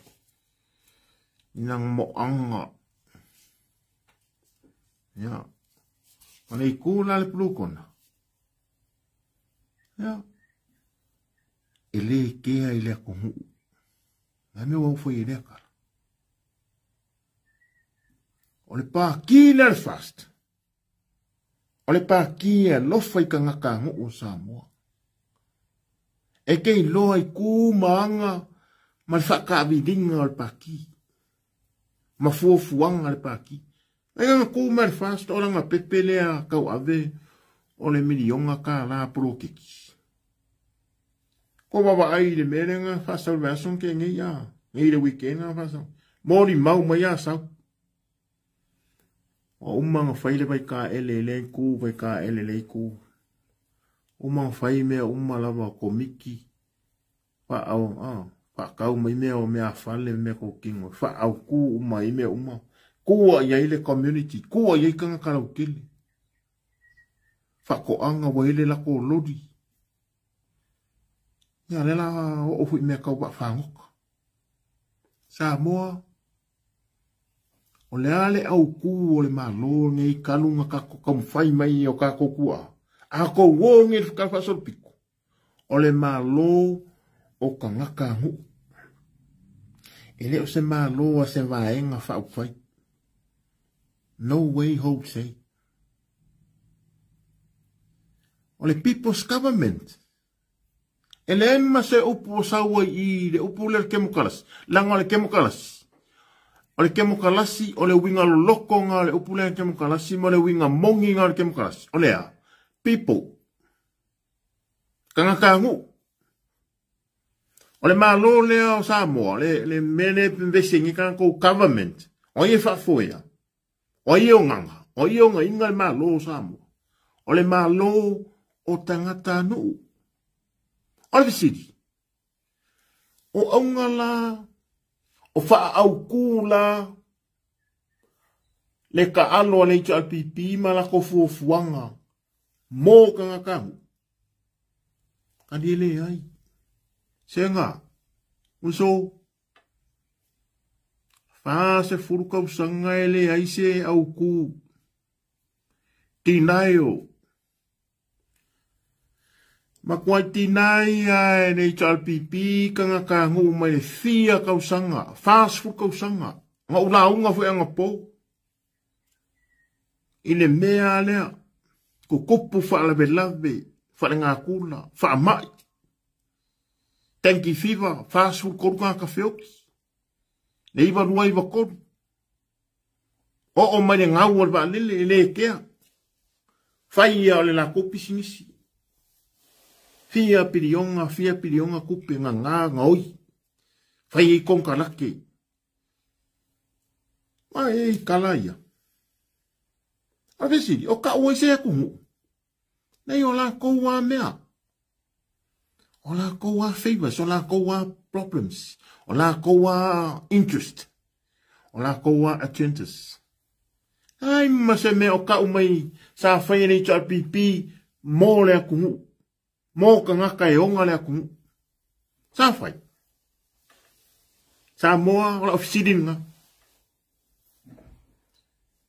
Nang mo anga. Ia. O le itu la le pulukona. Ia. E le kea i le atunuu. Na mea ua fai e lea kala. O le pākī lea le fast. O le pākī e alofa i tagata anuʻu o Samoa. E te iloa i kū ma aga ma le faataaviliga o le pākī. Ma fuafuaga a le pākī. Ai ana kū mai le fast o lana pepe lea tauave o le miliona tālā poloketi. Ko vaavaai i le mea lea na faasau i le vaiaso na tea nei a, nei le weekend na faasau. Molimau mai a sau. Ua uma ona fai le vaitaele i lea itu, vaitaele i lea itu. Uma ona fai mea uma lava o komiti, faaau, ah, faatau mai mea o meafale, mea totino, faaautu uma ai mea uma. Tua i ai le community, tua i ai tagata lautele. Faatoaga ua i ai le latou loli. Ia, lea la oo foi i mea tau vaafagota. Samoa, O le a le autū o le Malo nei talu na tatou taumafai mai e o tatou tuaa, a tou o nei i le talafaasolopito, o le Malo o tagata nuu. E le o se Malo a se vaega faaupufai. No way Jose. O le People's Government. E leai ma se upu o sau ai i le upu lea o le kemokalasi, leaga o le kemokalasi, o le kemokalasi, o le uiga loloto lena o le upu lea kemokalasi ma le uiga moni lena o le kemokalasi, o le a? People. Tagatanuu. O le Malo lea o Samoa, le, le mea lea e vevesi ai nei tatou government, o ai e faafoea? O ai e ogaga? O ai e ogaina le Malo o Samoa? O le Malo o tagatanuu. O le fesili, o auga la, o faaautu la, le taalo a le HRPP ma latou fuafuaga mo tagatanuu? Kali e leai. Sega, uso, 40 tausaga e leai se autū. Denial. Makuai deny a e le HRPP tagata nuu mai le fia tausaga, 40 tausaga, na ou lauga foi anapo i le mea lea, tutupu faalavelave, faalegatula, faamai. Dengue fever, 43 tagata feoti. Le 9293. Oo mai le gau o le vaalele e le kea. Fai ia o le latou pisinisi. Fia piliona, fia piliona tupe gagā gaoi. Fai ai konekarate. Ma e i kala ia. A fesili, o ka'u ai se atunuu? Nei o lakou a mea. O lakou a favors, o lakou a problems, o lakou a interest, o lakou a agendas. Ai ma se mea o ka'u mai sa fai e le HRPP mo le atunuu, mo tagata e ona le atunuu. Sa fai. Samoa, o lau fesili lena.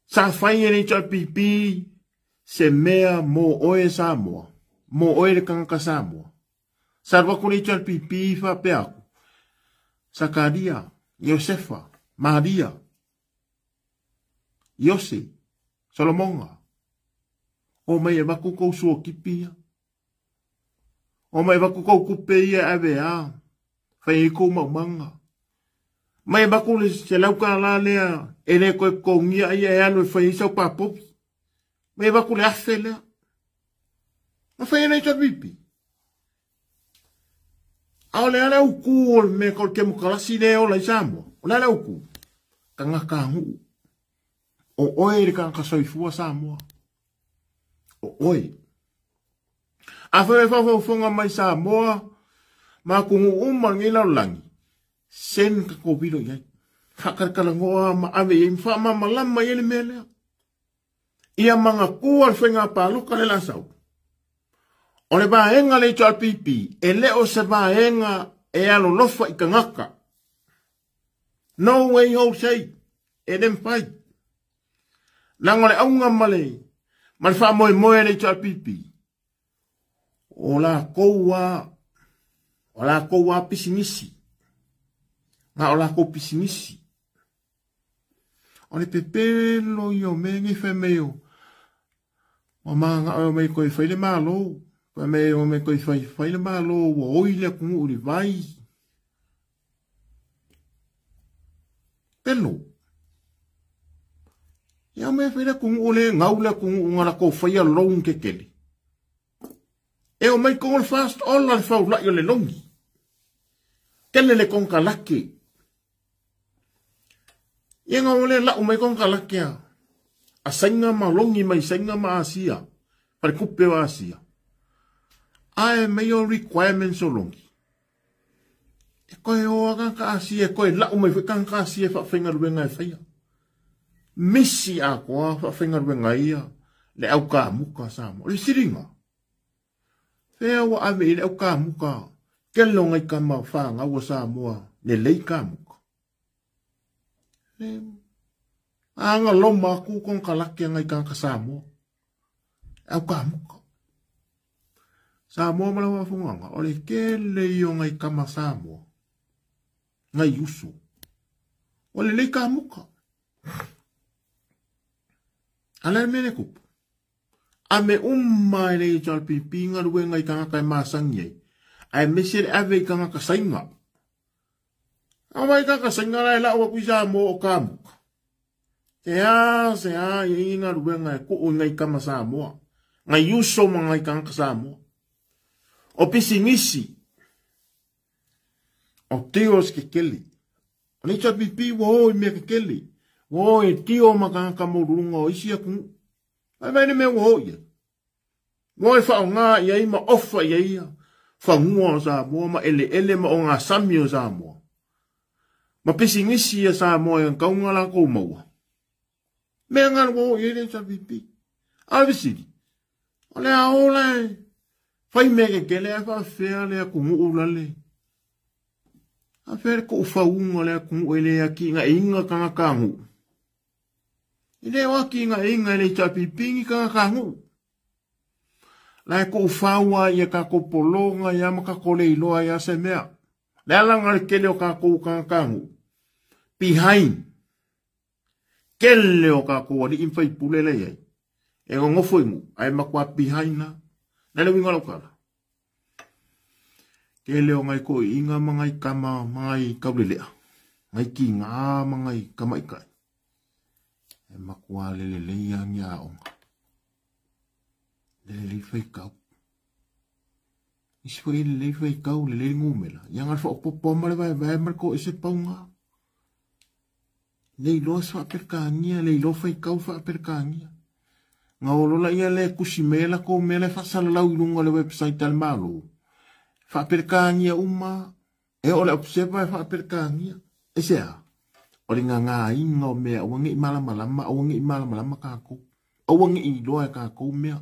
Sa fai e le HRPP se mea mo oe Samoa, mo oe le tagata Samoa. Sa alu atu le HRPP faapea atu, Sakaria, Iosefa, Maria, Iose, Solomona, o mai e avatu kou suakipi ia. O mai avatu kou kupe ia e ave a, fai ai kou maumaga. Mai avatu le $100 lea e le toe totogia ia e alu e fai ai sau papovi. Mai avatu le $1,000 lea. Na fai e le HRPP. A o le a le autū o le mea o le kemokalasi lea e ola i Samoa? O le a le autū? Tagata nuu. O oe le tagata soifua Samoa. O oe. A fai mai faafogafoga mai Samoa ma atunuu uma o lenei lalolagi, send ka kovilo i ai. Faakalakalanoa ma ave i ai ma faamalamalama i ai le mea lea. Ia manatua le faiga palota le la sau. O le vaega le HRPP e le o se vaega e alolofa i tagata. No way Jose, e le mafai. Leaga o le auga ma le ma le faamoemoe a le HRPP, o lakou a o lakou a pisinisi, na o lakou pisinisi. O le pepelo ia o mea nei fai mai o ua mananao e omai e toe fai le Malo, fai mai e omai e toe fai, fai le Malo ua oi le atunuu i le vai. Pelo. Ia omai e fai le atunuu lea e gau le atunuu na latou faia loan tetele. E omai tonu le fast ola le faulai o le logi. Tele le konekarate. Ia na o le lau mai konekarate a a Saina ma logi mai Saina ma Asia, falekupe o Asia. Ae mai o requirements o logi. E koe o a tagata Asia, e koe lau mai foi tagata Asia e faafaigaluega e faia. Misi atoa faafaigaluega ia le au kamuka Samoa. O le fesiliga, fea ua ave i le au kamuka tele o nai tama fanau a Samoa lelei kamuka. Le aga loma atu konekarate a nai tagata Samoa. Au kamuka. Samoa ma lau afoganga, o le tele ia o nai tama Samoa, nai uso, ua lelei kamuka. A le a le mea lea e tupu? Ave uma e le HRPP galuega i tagata e masani ai, aemaise le ave i tagata Saina. A vai tagata Saina la e lau atu i Samoa o kamuka. Se a, se a, ia i galuega e tuu i nai tama Samoa, nai uso ma nai tagata Samoa. O pisinisi, o deals kekele. O le HRPP ua o i mea kekele, ua o e deal ma tagata maualuluga o isi atunuu. Ai mai le mea ua o i ai. Ua o e faaaoga i ai ma ofa i ai ia fanua o Samoa ma eleele ma ogasami o Samoa. Ma pisinisi a Samoa e gauga latou maua. Mea na ua o i ai le HRPP. A o le fesili, o le a o la e fai mea kekele ae faafefea le atunuu la le faafefea le tuufauga o le atunuu e le atinaeina tagata nuu. E le o atinaeina e le HRPP ni tagata nuu. La e tuufau lava ia tatou pologa ia ma tatou le iloa ai lava se mea. Le ala lena o le tele o tatou tagata nuu behind. Tele o tatou alii ma faipule la e i ai e nonofo i nuu ae matua behind lava. O le a le uiga o lau tala? Tele o nai toeaiina ma nai tama ma nai taulelea, nai tiga ma nai tamaitai e matua lelelei lava ni aoga. Lelelei faitau. Isi foi e lelei faitau, lelei le numera. Ia na o le faaopoopo lava ma le vaevae ma le toese pauga. Le iloa se faa-Peretania, le iloa faitau faa-Peretania. Na o loa laia lea e tusi mai ai latou mea la e faasalalau i luga o le website a le Malo. Faa-Peretania uma, e oo i le Observer e faa-Peretania. Aisea? O le gagāina o mea aua ne i malamalama, aua ne i malamalama tatou. Aua ne i iloa e tatou mea.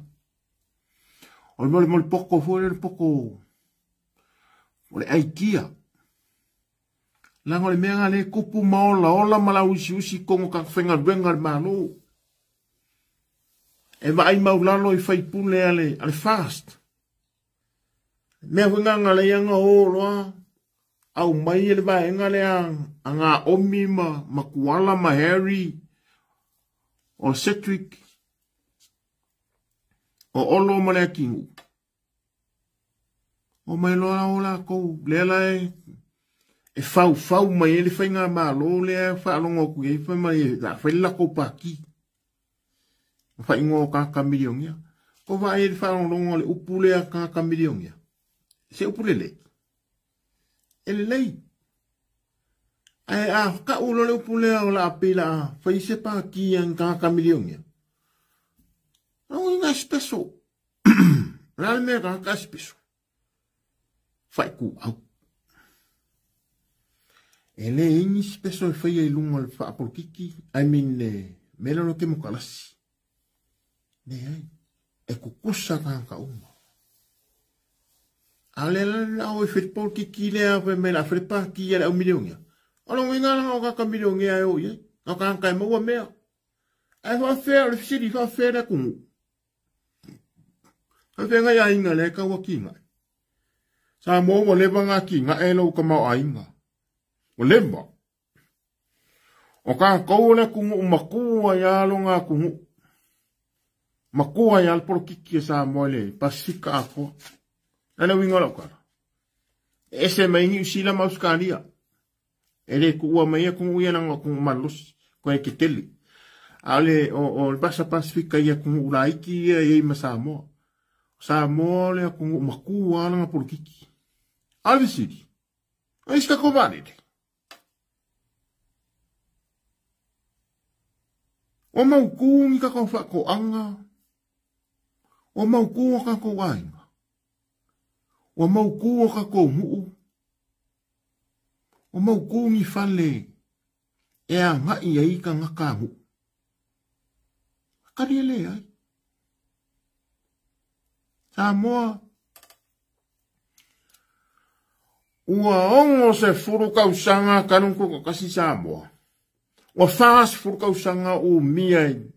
O le mea o le mea o le poto foi lea, le poto o le idea. Leaga o le mea lena lea e tupu ma olaola ma lauusiusi i totonu o tagata faigaluega a le Malo. E vaai maulalo i faipule a le, a le FAST. Mea foi na na lea na o loa aumai e le vaega lea a Naomi ma, ma Tuala ma Harry o Cedric o Olo ma le Atinuu. Omai loa o latou, lea la e e faufau mai ai le faigamalo lea e faalogo atu i ai fai mai o le a fai le latou pati. Ma faaigoa o tagata milionea. Ua vaai ai le faalogologo a le upu lea tagata milionea. Se upu lelei. E lelei. Ae a tau loa le upu lea o le a pei o le a fai se pati a ni tagata milionea. Lona uiga e special. O le a le mea e tagata e special? Faituau. E le i ni special e faia i luga o le faapolokiki, I mean le mea lea o le kemokarasi. Leai, e kukusa tagata uma. A o lea la o e fai le polokiki lea fai mai o le a fai le pati a le au milionea. O lona uiga la o tagata milionea e o i ai, na o tagata e maua mea. Ae faafefea, o le fesili, faafefea le atunuu? Faafefea nai aiga lea e tau atinae? Samoa ua leva ona atinae lou tamaoaiga. Ua leva. O tatou o le atunuu matua ai lava lona atunuu. Matua ai lava le polokiki a Samoa i le Pasefika atoa. O le a le uiga o lau tala? E ese mai Niu Sila ma Ausetalia. E le tuua mai atunuu ia leaga o atunuu malolosi, toe tetele. A o le, o le Vasa Pasefika i atunuu laiti ia e i ai ma Samoa. O Samoa o le atunuu matua lava lana polokiki. A o le fesili, o ai se tatou vaalele? Ua mautu ni tatou faatoaga, ua mautu o tatou aiga, ua mautu o tatou nuu, ua mautu ni fale e agai ai tagata nuu. Tali e leai. Samoa, ua 60 tausaga talu ona tutoatasi Samoa. Ua 40 tausaga o umia e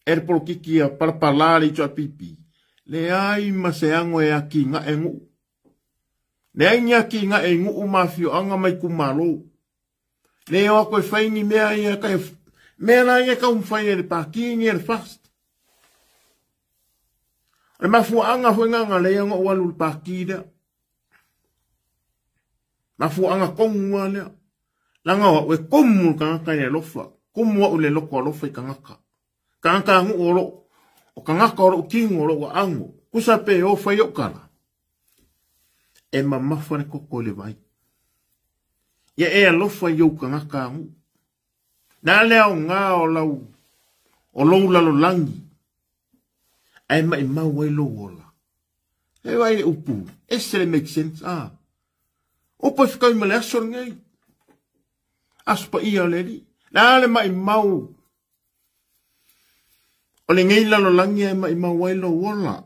le polokiki a palapala le HRPP. Leai ma se ago e atinae nuu. Leai ni atinae i nuu ma afioaga ma itumalo. Le o atu e fai ni mea ia kai mea la ia taumafai e le Pati ni e le FAST. O le mafuaaga foi na na lea ona ou alu i le Pati lea. Mafuaaga tonu lava lea. Leaga o au e tumu le tagata i le alofa. Tumu au i le loto alofa i tagata. Tagata nuu o lou, o tagata o lou tino, o lou aano. Tusa pe o fai ou tala. E mamafa le toto i le vai. Ia e alofa i ou tagata nuu. Na le aoga o lau, o lou lalolagi, ae maimau ai lou ola. E vaai le upu, ese le make sense, ah. Upu e fetaui ma le aso lenei. Aso paia o le Alii. Le a le maimau o lenei lalolagi ae maimau ai lou ola.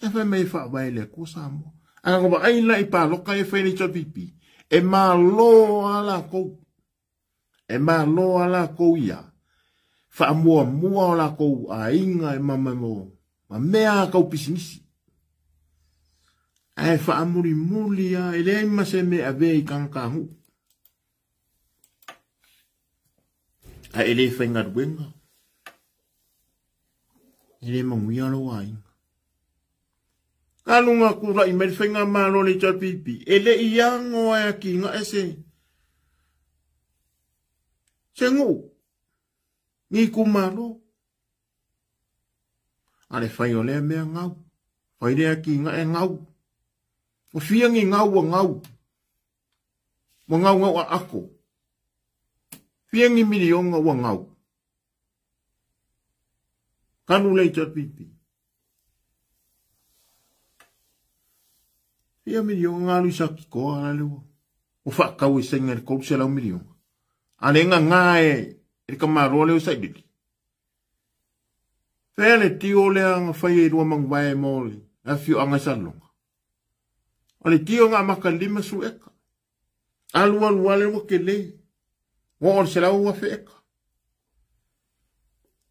E fai mai e faavae le Atua Samoa. A na vaai la i paloka e fai le HRPP, e malo lava latou. E malo lava latou ia faamuamua o latou aiga e ma mea tau pisinisi. Ae faamulimuli lava, e leai ma se mea e avea i tagata nuu. Ae e le faigaluega, e le manuia lou aiga. Talu na tulai mai le faigamalo a le HRPP, e le i ago e atinae se nuu, ni itumalo. A le fai o lea mea gau, fai lea atinae gau. Ua fia ni gau ua gau, ua gau gau aako. Fia ni miliona ua gau. Talu le HRPP. Fia miliona nga alu i Satitoa la le ua. Ua faatau e saina i le 300 miliona. A le ngā e le tamaloa lea o Sailili. Fea le tio lea na fai e lua manuvae mo le afioaga i Salelologa. O le tio na amata i le 50 eka. Alu alu lava le ua tele. Ua oo i le 100,000 eka.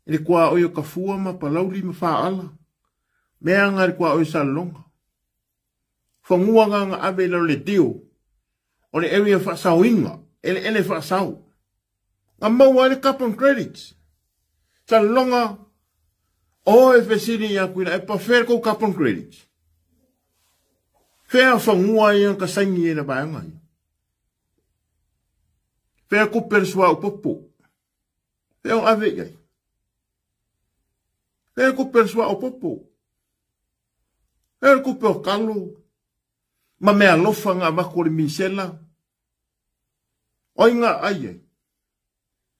I le tuaoi o Tafua ma Palauli ma Faaala. Mea na i le tuaoi o Salelologa. Fanua na na ave i lalo le tio. O le area faasaoina, eleele faasao. Na maua ai le carbon credits. Salelologa, o e fesili ia Tuilaepa, fea le tou carbon credits? Fea fanua ia ka saini e le vaega ia? Fea tupe le suauu popo? Fea o ave i ai? Fea tupe le suauu popo? Fea le tupe o talo? Ma mea alofa na avatu o le misela? O ai nga ai ai?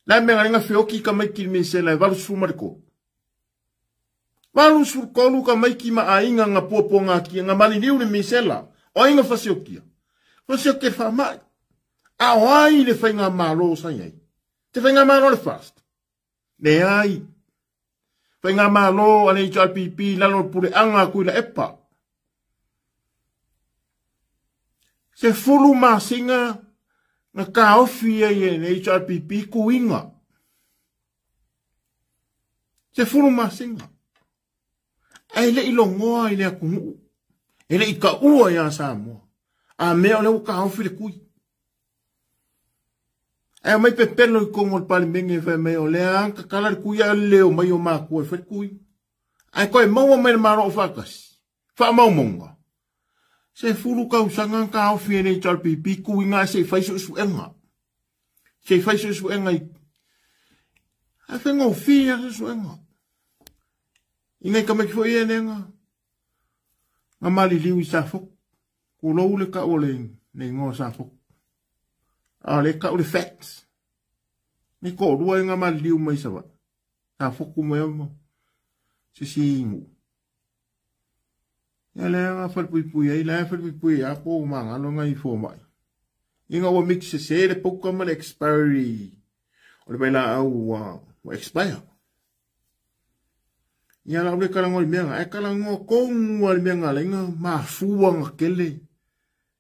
Le a mea na lenga feoki tamaiti i le misela e 83. 83 tamaiti ma aiga na puapuagatia na maliliu le misela. O ai na fasiokia? Fasiokia le faamai. A o ai le faigamalo sa i ai? Te faigamalo le FAST? Leai. Faigamalo a le HRPP lalo o le puleaga a Tuilaepa. 10 masina na taofi ai e le HRPP tuiga. 10 masina. Ae le i logoa i le atunuu. E le i taua ia Samoa. A mea o lea ua taofi le tui. Ae omai pepelo i totonu o le Palemene e fai mai o lea a tatala le tui ae o le le omai o matua e fai le tui. Ae toe maua mai le Malo Aufaatasi. Faamaumauga. 10 tausaga na taofi e le HRPP tuiga ae se i fai suesuega. Se i fai suesuega i... Ae faigofie lava suesuega. I nai tamaiti foi ia lea na maliliu i Safotu. Tulou le tau o le igoa o Safotu. A o lea tau le facts. Ni toalua ia na maliliu mai Savaii. Safotu mai ma se isi nuu. Ia lea na falepuipui ai, la e falepuipui ai po o magalo nai fomai. Ina ua mix sese le pouka ma le expiry o le vailaau ua expire. Ia la ule talanoa i mea nga, e talanoa tonu lava i le mea nga ala ai ona mafua ona tele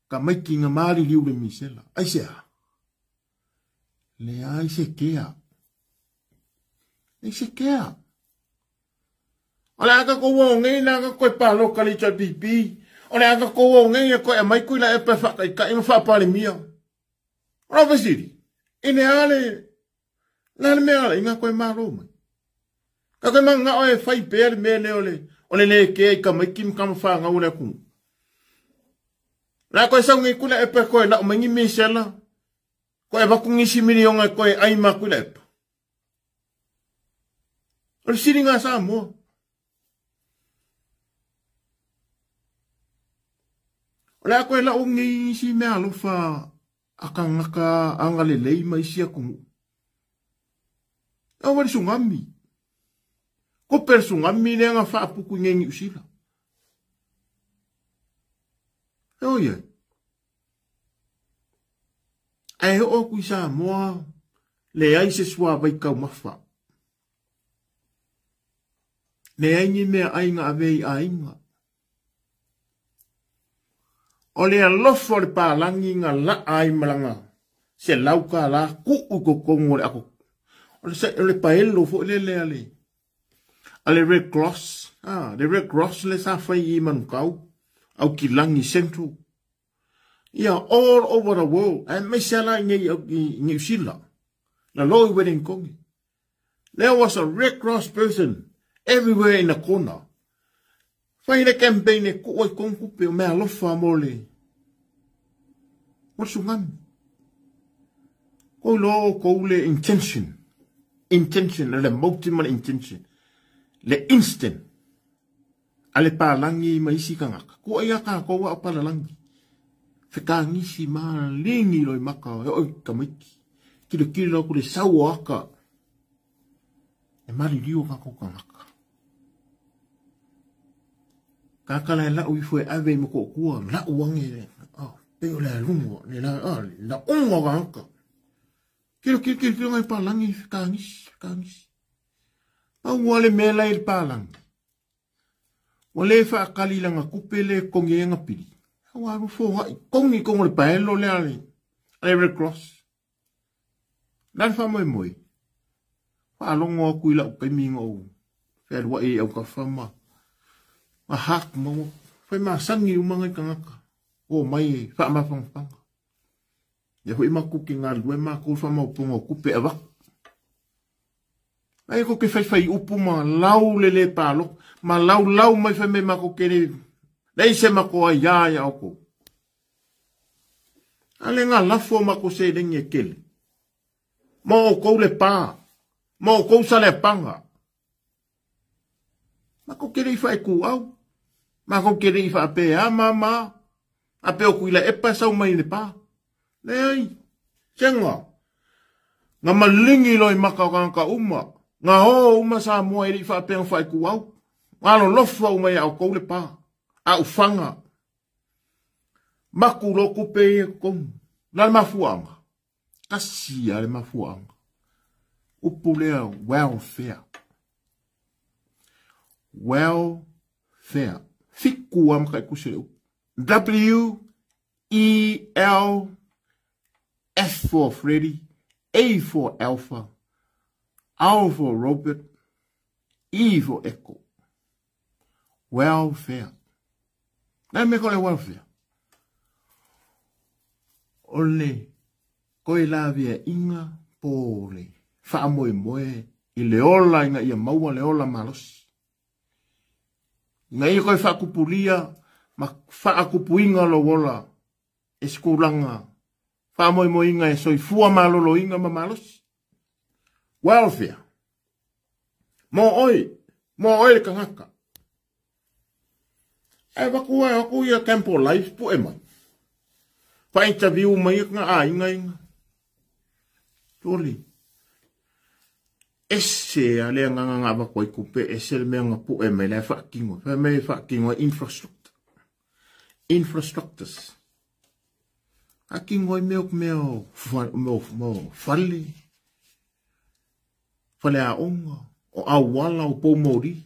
tamaiti na maliliu le misela. Aisea? Leai se kea. Leai se kea. O le a tatou o nei na ka koe paloka le HRPP. O le a tatou o nei e koe aumai Tuilaepa e faataitai ma faapalemia. O lau fesili, i le a le, le a le mea ala ai na koe malo mai? Ka koe mananao e fai pea le mea lea o le, o le le kea i tamaiti ma tama fanau o le atunuu. O le a koe sau nei Tuilaepa e koe lau mai ni misela, koe avatu nisi miliona e koe ai ma Tuilaepa. O le siliga a Samoa. O le a koe lau nei nisi mea alofa a tagata agalelei ma isi atunuu. E oo mai le tsunami. Kope le tsunami lea na faaputu i nei Niu Sila. E oi ai. Ae oo atu i Samoa, leai se suavai taumafa. Leai ni meaai na ave i aiga. O le alofa o le palagi na laa ai ma lana $100 tuu i totonu o le ato. O le paelo foi lele a le, a le Red Cross. Ah, le Red Cross le sa fai i Manukau, Aukilani Central. Ia, all over the world, aemaise lava i nei i Niu Sila, lalo i Wellington. There was a Red Cross person everywhere in the corner. Fai le campaign e tuu ai tonu tupe o mea alofa mo le mo le tsunami. Kou iloa outou le intention, intention, le motive ma le intention, le instant a le palagi ma isi tagata. Kua ia tatou a o palalagi. Fekagisi ma ligi loa i maka e oo i tamaiti. Tilotilo atu le sau o aka e maliliu o tatou tagata. Kaka la e lau ifo e ave i Motootua, lau age, oh, pei o le aluga, le la, ah, laoga o tagata. Tilotilo, tilotilo nai palagi fekagisi, fekagisi. Pau lava le mea la e i le palagi. Ua le faakali i lana tupe le togi ai ana pili. Ua alu foai togi i totonu o le paelo lea a le Red Cross. O le a le faamoemoe? Faalogo atu i lau taimi na ou fealuai i autafa ma hug ma ua fai masani uma nai tagata ua omai e faamafanafana. Lea foi matou te galulue matou i le faamaopoopoga o tupe e avatu. Ai kou te faifai upu ma lau le le palota, ma laulau mai fai mai matou te le leai se matou aiā iā outou. A le ga lafo o matou seleni e tele. Ma outou le pa, ma outou Saleapaga. Matou te le i faatuau, matou te le i faapea ma ma, a pe o Tuilaepa e sau mai i le pa. Leai, sega. Na maligi loa i maka o tagata uma, na o uma Samoa e le i faapea na faatuau. Na alolofa uma iā outou le pa, a ufaga. Maku loa tupe ia i totonu. O le a le mafuaaga? Tasi lava le mafuaaga. Upu lea welfare. Welfare. 7 lava mataitu le upu. W E L F for Freddy, A for Alpha, R for Robert, E for echo. Welfare. Na me ko le welfare. O le koe lavea inga po le faamoemoe i le ola ina ia maua le ola malosi. Ina ia koe faakupulia ma faakupuina lou ola e se tulaga faamoemoeina e soifua maloloina ma malosi. Welfare. Mo oe, mo oe le tagata. E vaku e aku ia Campo Life pu e mai. Fa interview mai nga aiga inga. Tuli. Ese a le agaga nga avaku ai kupe ese le mea nga pu'e mai la e faatino. Fai mai e faatino ai infrastructure. Infrastructures. Faatino ai mea o mea o mea o fale. Fale aoga, o auala, o poumoli.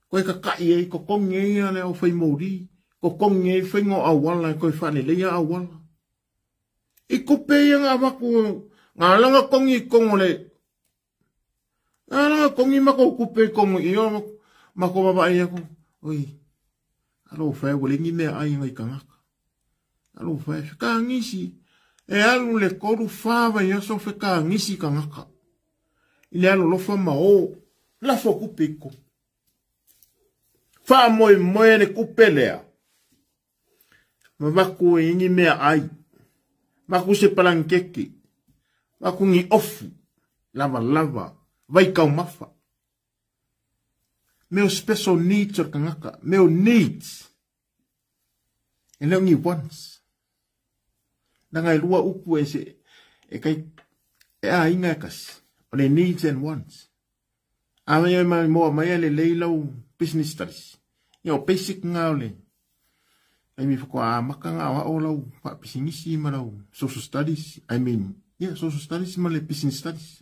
Koe kaka'i ai, totogi ai le aufai moli, totogi ai faiga o auala e toe faaleleia auala. I tupe ia na avatu, na ala ona togi i totonu o le, na ala ona togi matou tupe i totonu i i, matou vaavaai atu, oi, alofa e, ua leai ni meaai a nai tagata. Alofa e, fekagisi, e alu le 3, 4 vaiaso fekagisi tagata. I le alolofa ma o, lafo tupe i totonu. Faamoemoe le tupe lea. Mavaku e ni meaai. Vaku se palankeke. Vaku ni ofu. Lava lava. Vai taumafa. Mea o special needs o le tagata. Mea o needs. E le o ni wants. Leaga e lua upu e se e kai e aiga e tasi. O le needs and wants. A mai mai moa mai e lelei lau business studies. Ia o basic nga o le ai mi whakua amaka nga o ao lau whaapisinisi ma lau social studies. I mean, yeah, social studies ma le business studies.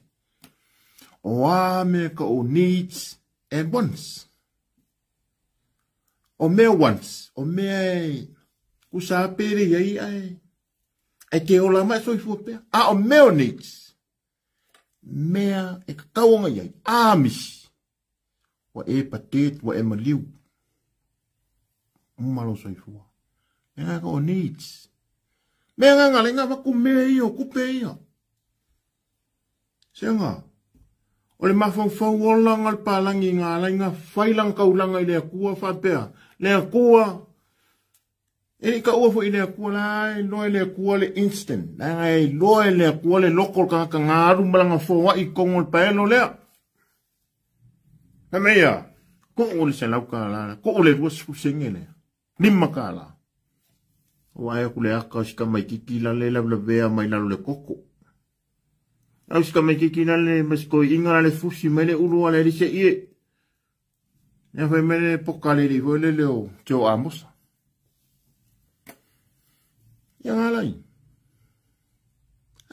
O a mea ka o needs and wants. O mea wants, o mea e kusa pere iai ai ai ke ola mai soifua pea. A o mea o needs, mea e kakauanga iai, a misi. Ua e patet, ua e maliu. Uma lo soifua. Mea ka o needs. Mea nga ngale nga vaku mea ia, o kupe ia. Sega, o le mafaufau ola nga le palangi nga ala inga fai langa kaulanga i le Atua faapea, le Atua, e le i taua foi i le Atua la e iloa e le Atua le instant, leaga e iloa e le Atua le loko o le tagata nga alu ma lana foai i totonu o le paelo lea. Fai mai ia, tuu le $100, tuu le 20 sene lea, $5. Ua ae atu le aka o si tamaititi lale lavelavea mai lalo le koko. Au si tamaititi lale ma si toeaina lale fusi mai le ulu ala e lise ie. Nea fai mai le poka le li foi le leo Teo Amosa. Ia ngā lai.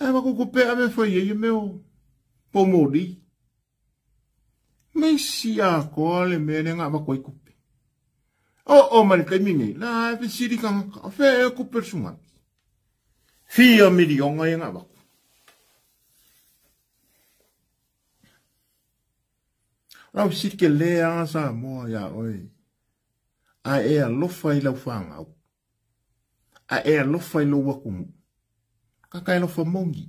Ae waku kupe ave fai e ia meo pomori. Me si akoa le mea le ngā wako i kupe. O o ma le taimi nei, la e fesili kangaka, o fea ea kupe le sungapi. Fia milionga ia ngā wako. Lau fesili ke le anga Samoa ia oe. A e alofa i lau whangau. A e alofa i lou atunuu. Kaka e alofa moni.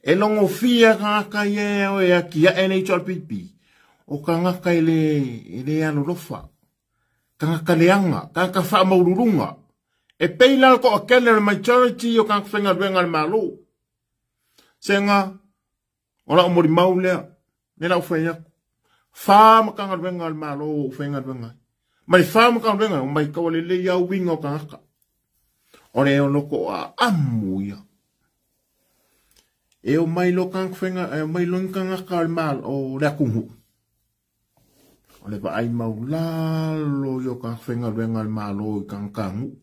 E logofia tagata ia e oe e atiae le HRPP, o tagata e le, e le alolofa, tagata leaga, tagata faamaululuga. E pei la le toatele o le majority o tagata faigaluega a le Malo. Sega, o lau molimau lea, lea la ou fai atu. Fa Matagaluega a le Malo ua ou faigaluega ai. Ma le fa Matagaluega, ua matau lelei lava uiga o tagata. O le loko o aamu ia. E omai loa tagata faiga, e omai loa ni tagata o le Malo, o le atunuu. O le vaai maulalo ia o tagata faigaluega a le Malo i tagata nuu.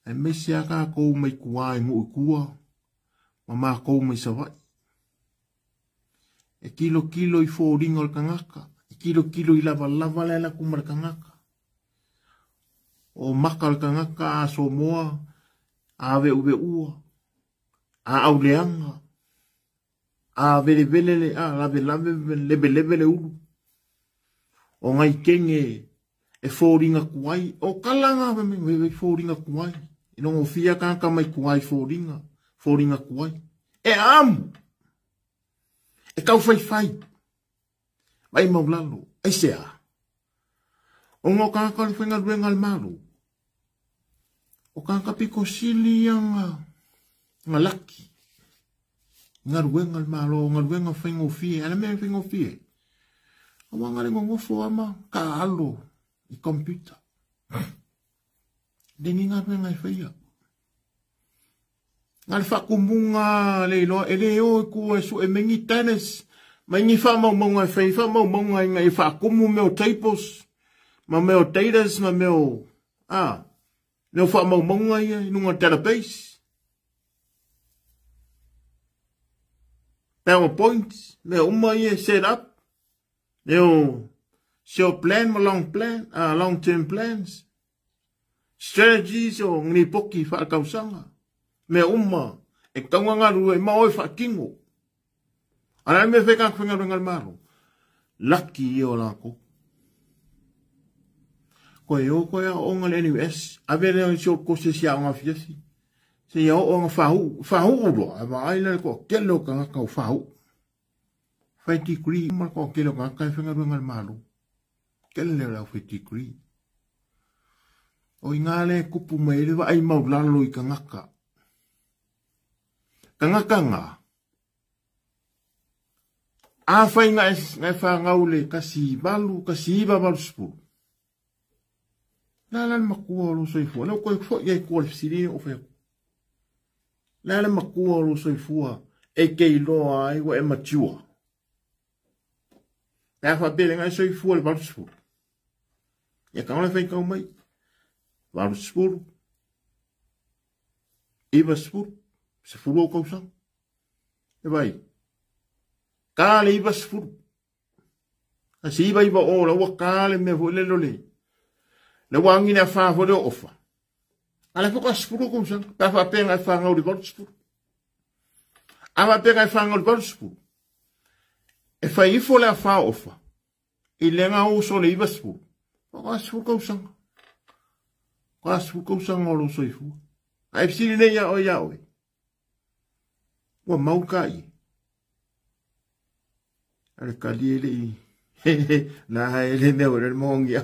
Aemaise lava tatou mai tua i nuu i tua ma matou mai Savaii. E tilotilo i foliga o le tagata, e tilotilo i lavalava le ala atu ma le tagata. O maka o le tagata a somoa, a veuveua, a auleaga, A velevele le a lavelave leveleve le ulu. O ngai kenge e fōringa kuai. O kalanga me fōringa kuai. I longo fia kaka mai kuai fōringa. Fōringa kuai. E amu. E kau fai fai. Mai maulalo. Ai se a. O ngā kaka le whenga ruenga le malo. O kaka piko sili anga ngā laki. Ngā ruenga le malo. Ngā ruenga whaingofie. Ana mea whaingofie. O wanga le ngongofo ama ka alo i computer. Lengi ngā ruenga i whaia. Ngā le whakumunga le iloa e le o ku e su e mengi tennis. Mai ngi wha mau maunga e whai wha mau maunga i ngā i whakumu meo tables. Ma meo datas, ma meo, meo wha mau maunga ia i nunga database. PowerPoint, meo uma ia set up. Meo short plan ma long plan, long term plans. Strategies o ngini poki wha kausanga. Mea uma, e kaunga ngaru e maoi wha kingo. Ana me wheka whenga runga maro. Lucky i o lako. Koe o koe a onga le NUS. A vere o short courses ia onga fiasi. Se ia o onga whahu. Whahu uroa. A maaila le koa kele o kangaka o whahu. Whai degree. Ma koa kele o kangaka e whenga runga maro. Kele leo lau whai degree. O i ngā le kupu mai rewa ai mau lalo i kangaka. Kangaka ngā. A whai ngai whangau le kasi valu, kasi iwa valu sepulu. La la makua o lo soifua. Leo koe fo ia i kua le fisiri o whai. La la makua o lo soifua e kei loa ai wa e matua. Pea whapele ngai soifua le valu sepulu. Ia kaola whai kau mai. Valu sepulu. Iwa sepulu. Sepulu o kausanga. E vai. Ka le iwa sepulu. Kasi iwa iwa o la ua ka le mea fo le lole. Le wangina wha fo le ofa. A le foka sepulu kausanga. Pea whapenga e whangau le valu sepulu. A whapenga e whangau le valu sepulu. E whai ifo le a wha ofa. I lenga oso le iwa sepulu. Foka sepulu kausanga. Ka sepulu kausanga o lo soifua. A e fisili nei ia o ia oe. Ua mau ka i. A le kali e le i. Nā hae le mea o le mongi a.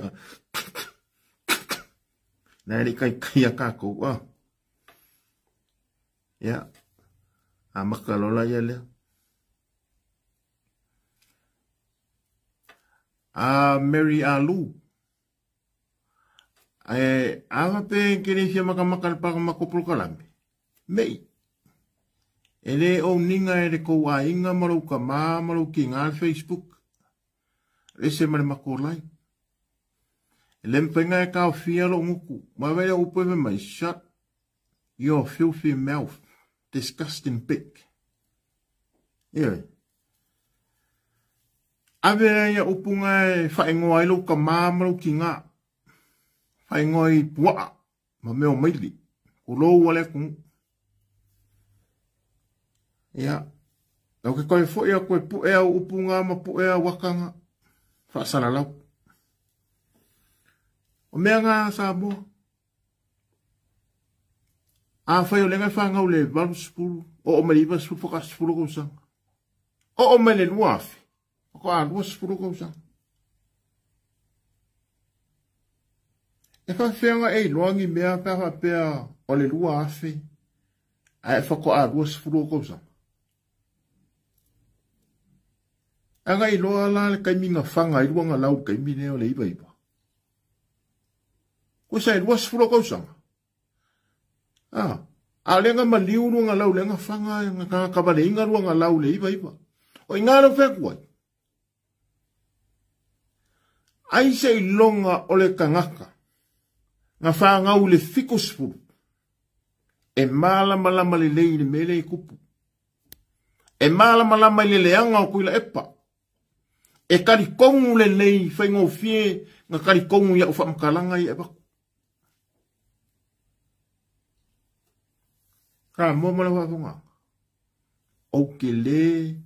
Nā le kai kai a kākou a. Ia. A maka lola ia lea. A Mary Alu. E awa pe kere fia makamaka le paka makopolo kalame. Mei. E le o ninga e le kou a inga marau ka mā marau ki ngā Facebook. Le se mare makolai. E le mpenga e kao fia lo nguku. Ma vele upu e mai shut your filthy mouth. Disgusting pig. Ere. Ave ia upunga e whaingoa i lau ka mā marau ki ngā. Whaingoa i puaa. Ma meo maili. Ko lou wale kungu. Ia. Lau ke koe fo ia koe pu ea upunga ma pu ea wakanga. Whaasala lau. O mea ngā Samoa. A whai o lenga whangau le valu sepulu. O o mele iwa sepulu whaka sepulu kausanga. O o mele lua afi. Whaka a lua sepulu kausanga. E whawhenga e iloangi mea pea whapea o le lua afi. A e whaka a lua sepulu kausanga. Anga iloa la le kaiminga whanga i luanga lau kaimine o le iwa iwa. Koe sa i lua sepulu kausanga. A lenga maliu luanga lau lenga whanga ngā kawale inga luanga lau le iwa iwa. O i ngā rau whekuai. Ai se ilonga o le kangaka. Ngā whangau le fiko sepulu. E mālama lama le lei le mele i kupu. E mālama lama i le leanga o kuila epa. E kari kongu le lei whaingofie ngā kari kongu ia o whamakalanga i e baku. Ka mua mala whafonga. O ke le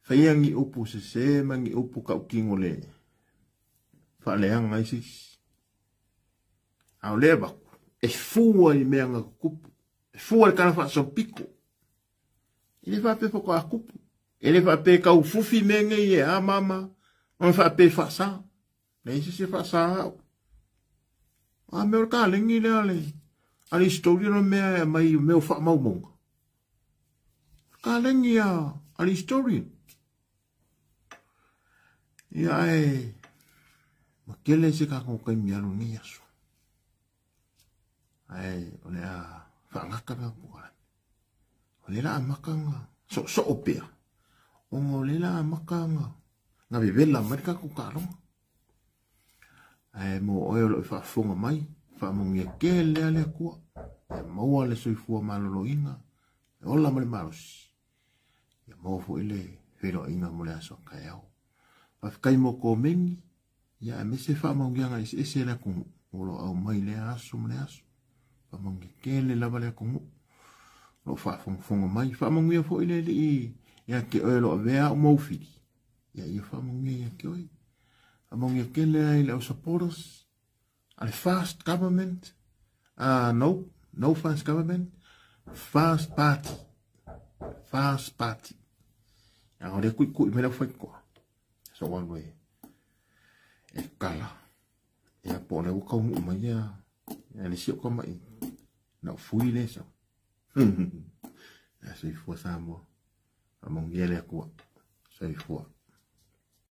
Faia ni upu sese ma ni upu kautino le faaleaga ai se isi. A o lea avatu, e fua i mea na tutupu. E fua i le tala faasolopito. E le faapea faatoa tupu. E le faapea e tau fufi mea nei e a mama, ona faapea e faasa. Leai se isi e faasa au. A mea o le kaleni lea a le a le historian o mea e aumai o mea o faamaumauga. Kaleni a a le historian. Ia ae ua tele se tatou taimi alu i lenei aso. Ae o le a faagata le tatou polokalame. O lea la amata ona soosoo pea, ona o lea la amata ona na vevela mai le tatou taaloga. Ae mo oe o lo o faafofoga mai, faamanuia tele lea le Atua. Ia maua le soifua maloloina, le ola ma le malosi. Ia maua foi le feiloaiga mo le aso a taeao. Faafetai mo komeni, ia aemaise faamanuiaga eseese le atunuu o lo o aumai lea aso ma le aso. Faamanuia tele lava le atunuu o lo o faafogafoga mai. Faamanuia foi le Alii ia te oe o lo o avea au ma ou fili. Ia ia faamanuia ia te oe. Faamanuia tele ai le au supporters a le fast government. No, no fast government. Fast party. Fast party. A o le kui kui me lau whaikoa. So alu e e kala. Ia po o le ua kaunuu mai ia ia le si o ka mai. Na o fui le sau. Ia soifua Samoa. Faamanuia le Atua. Soifua.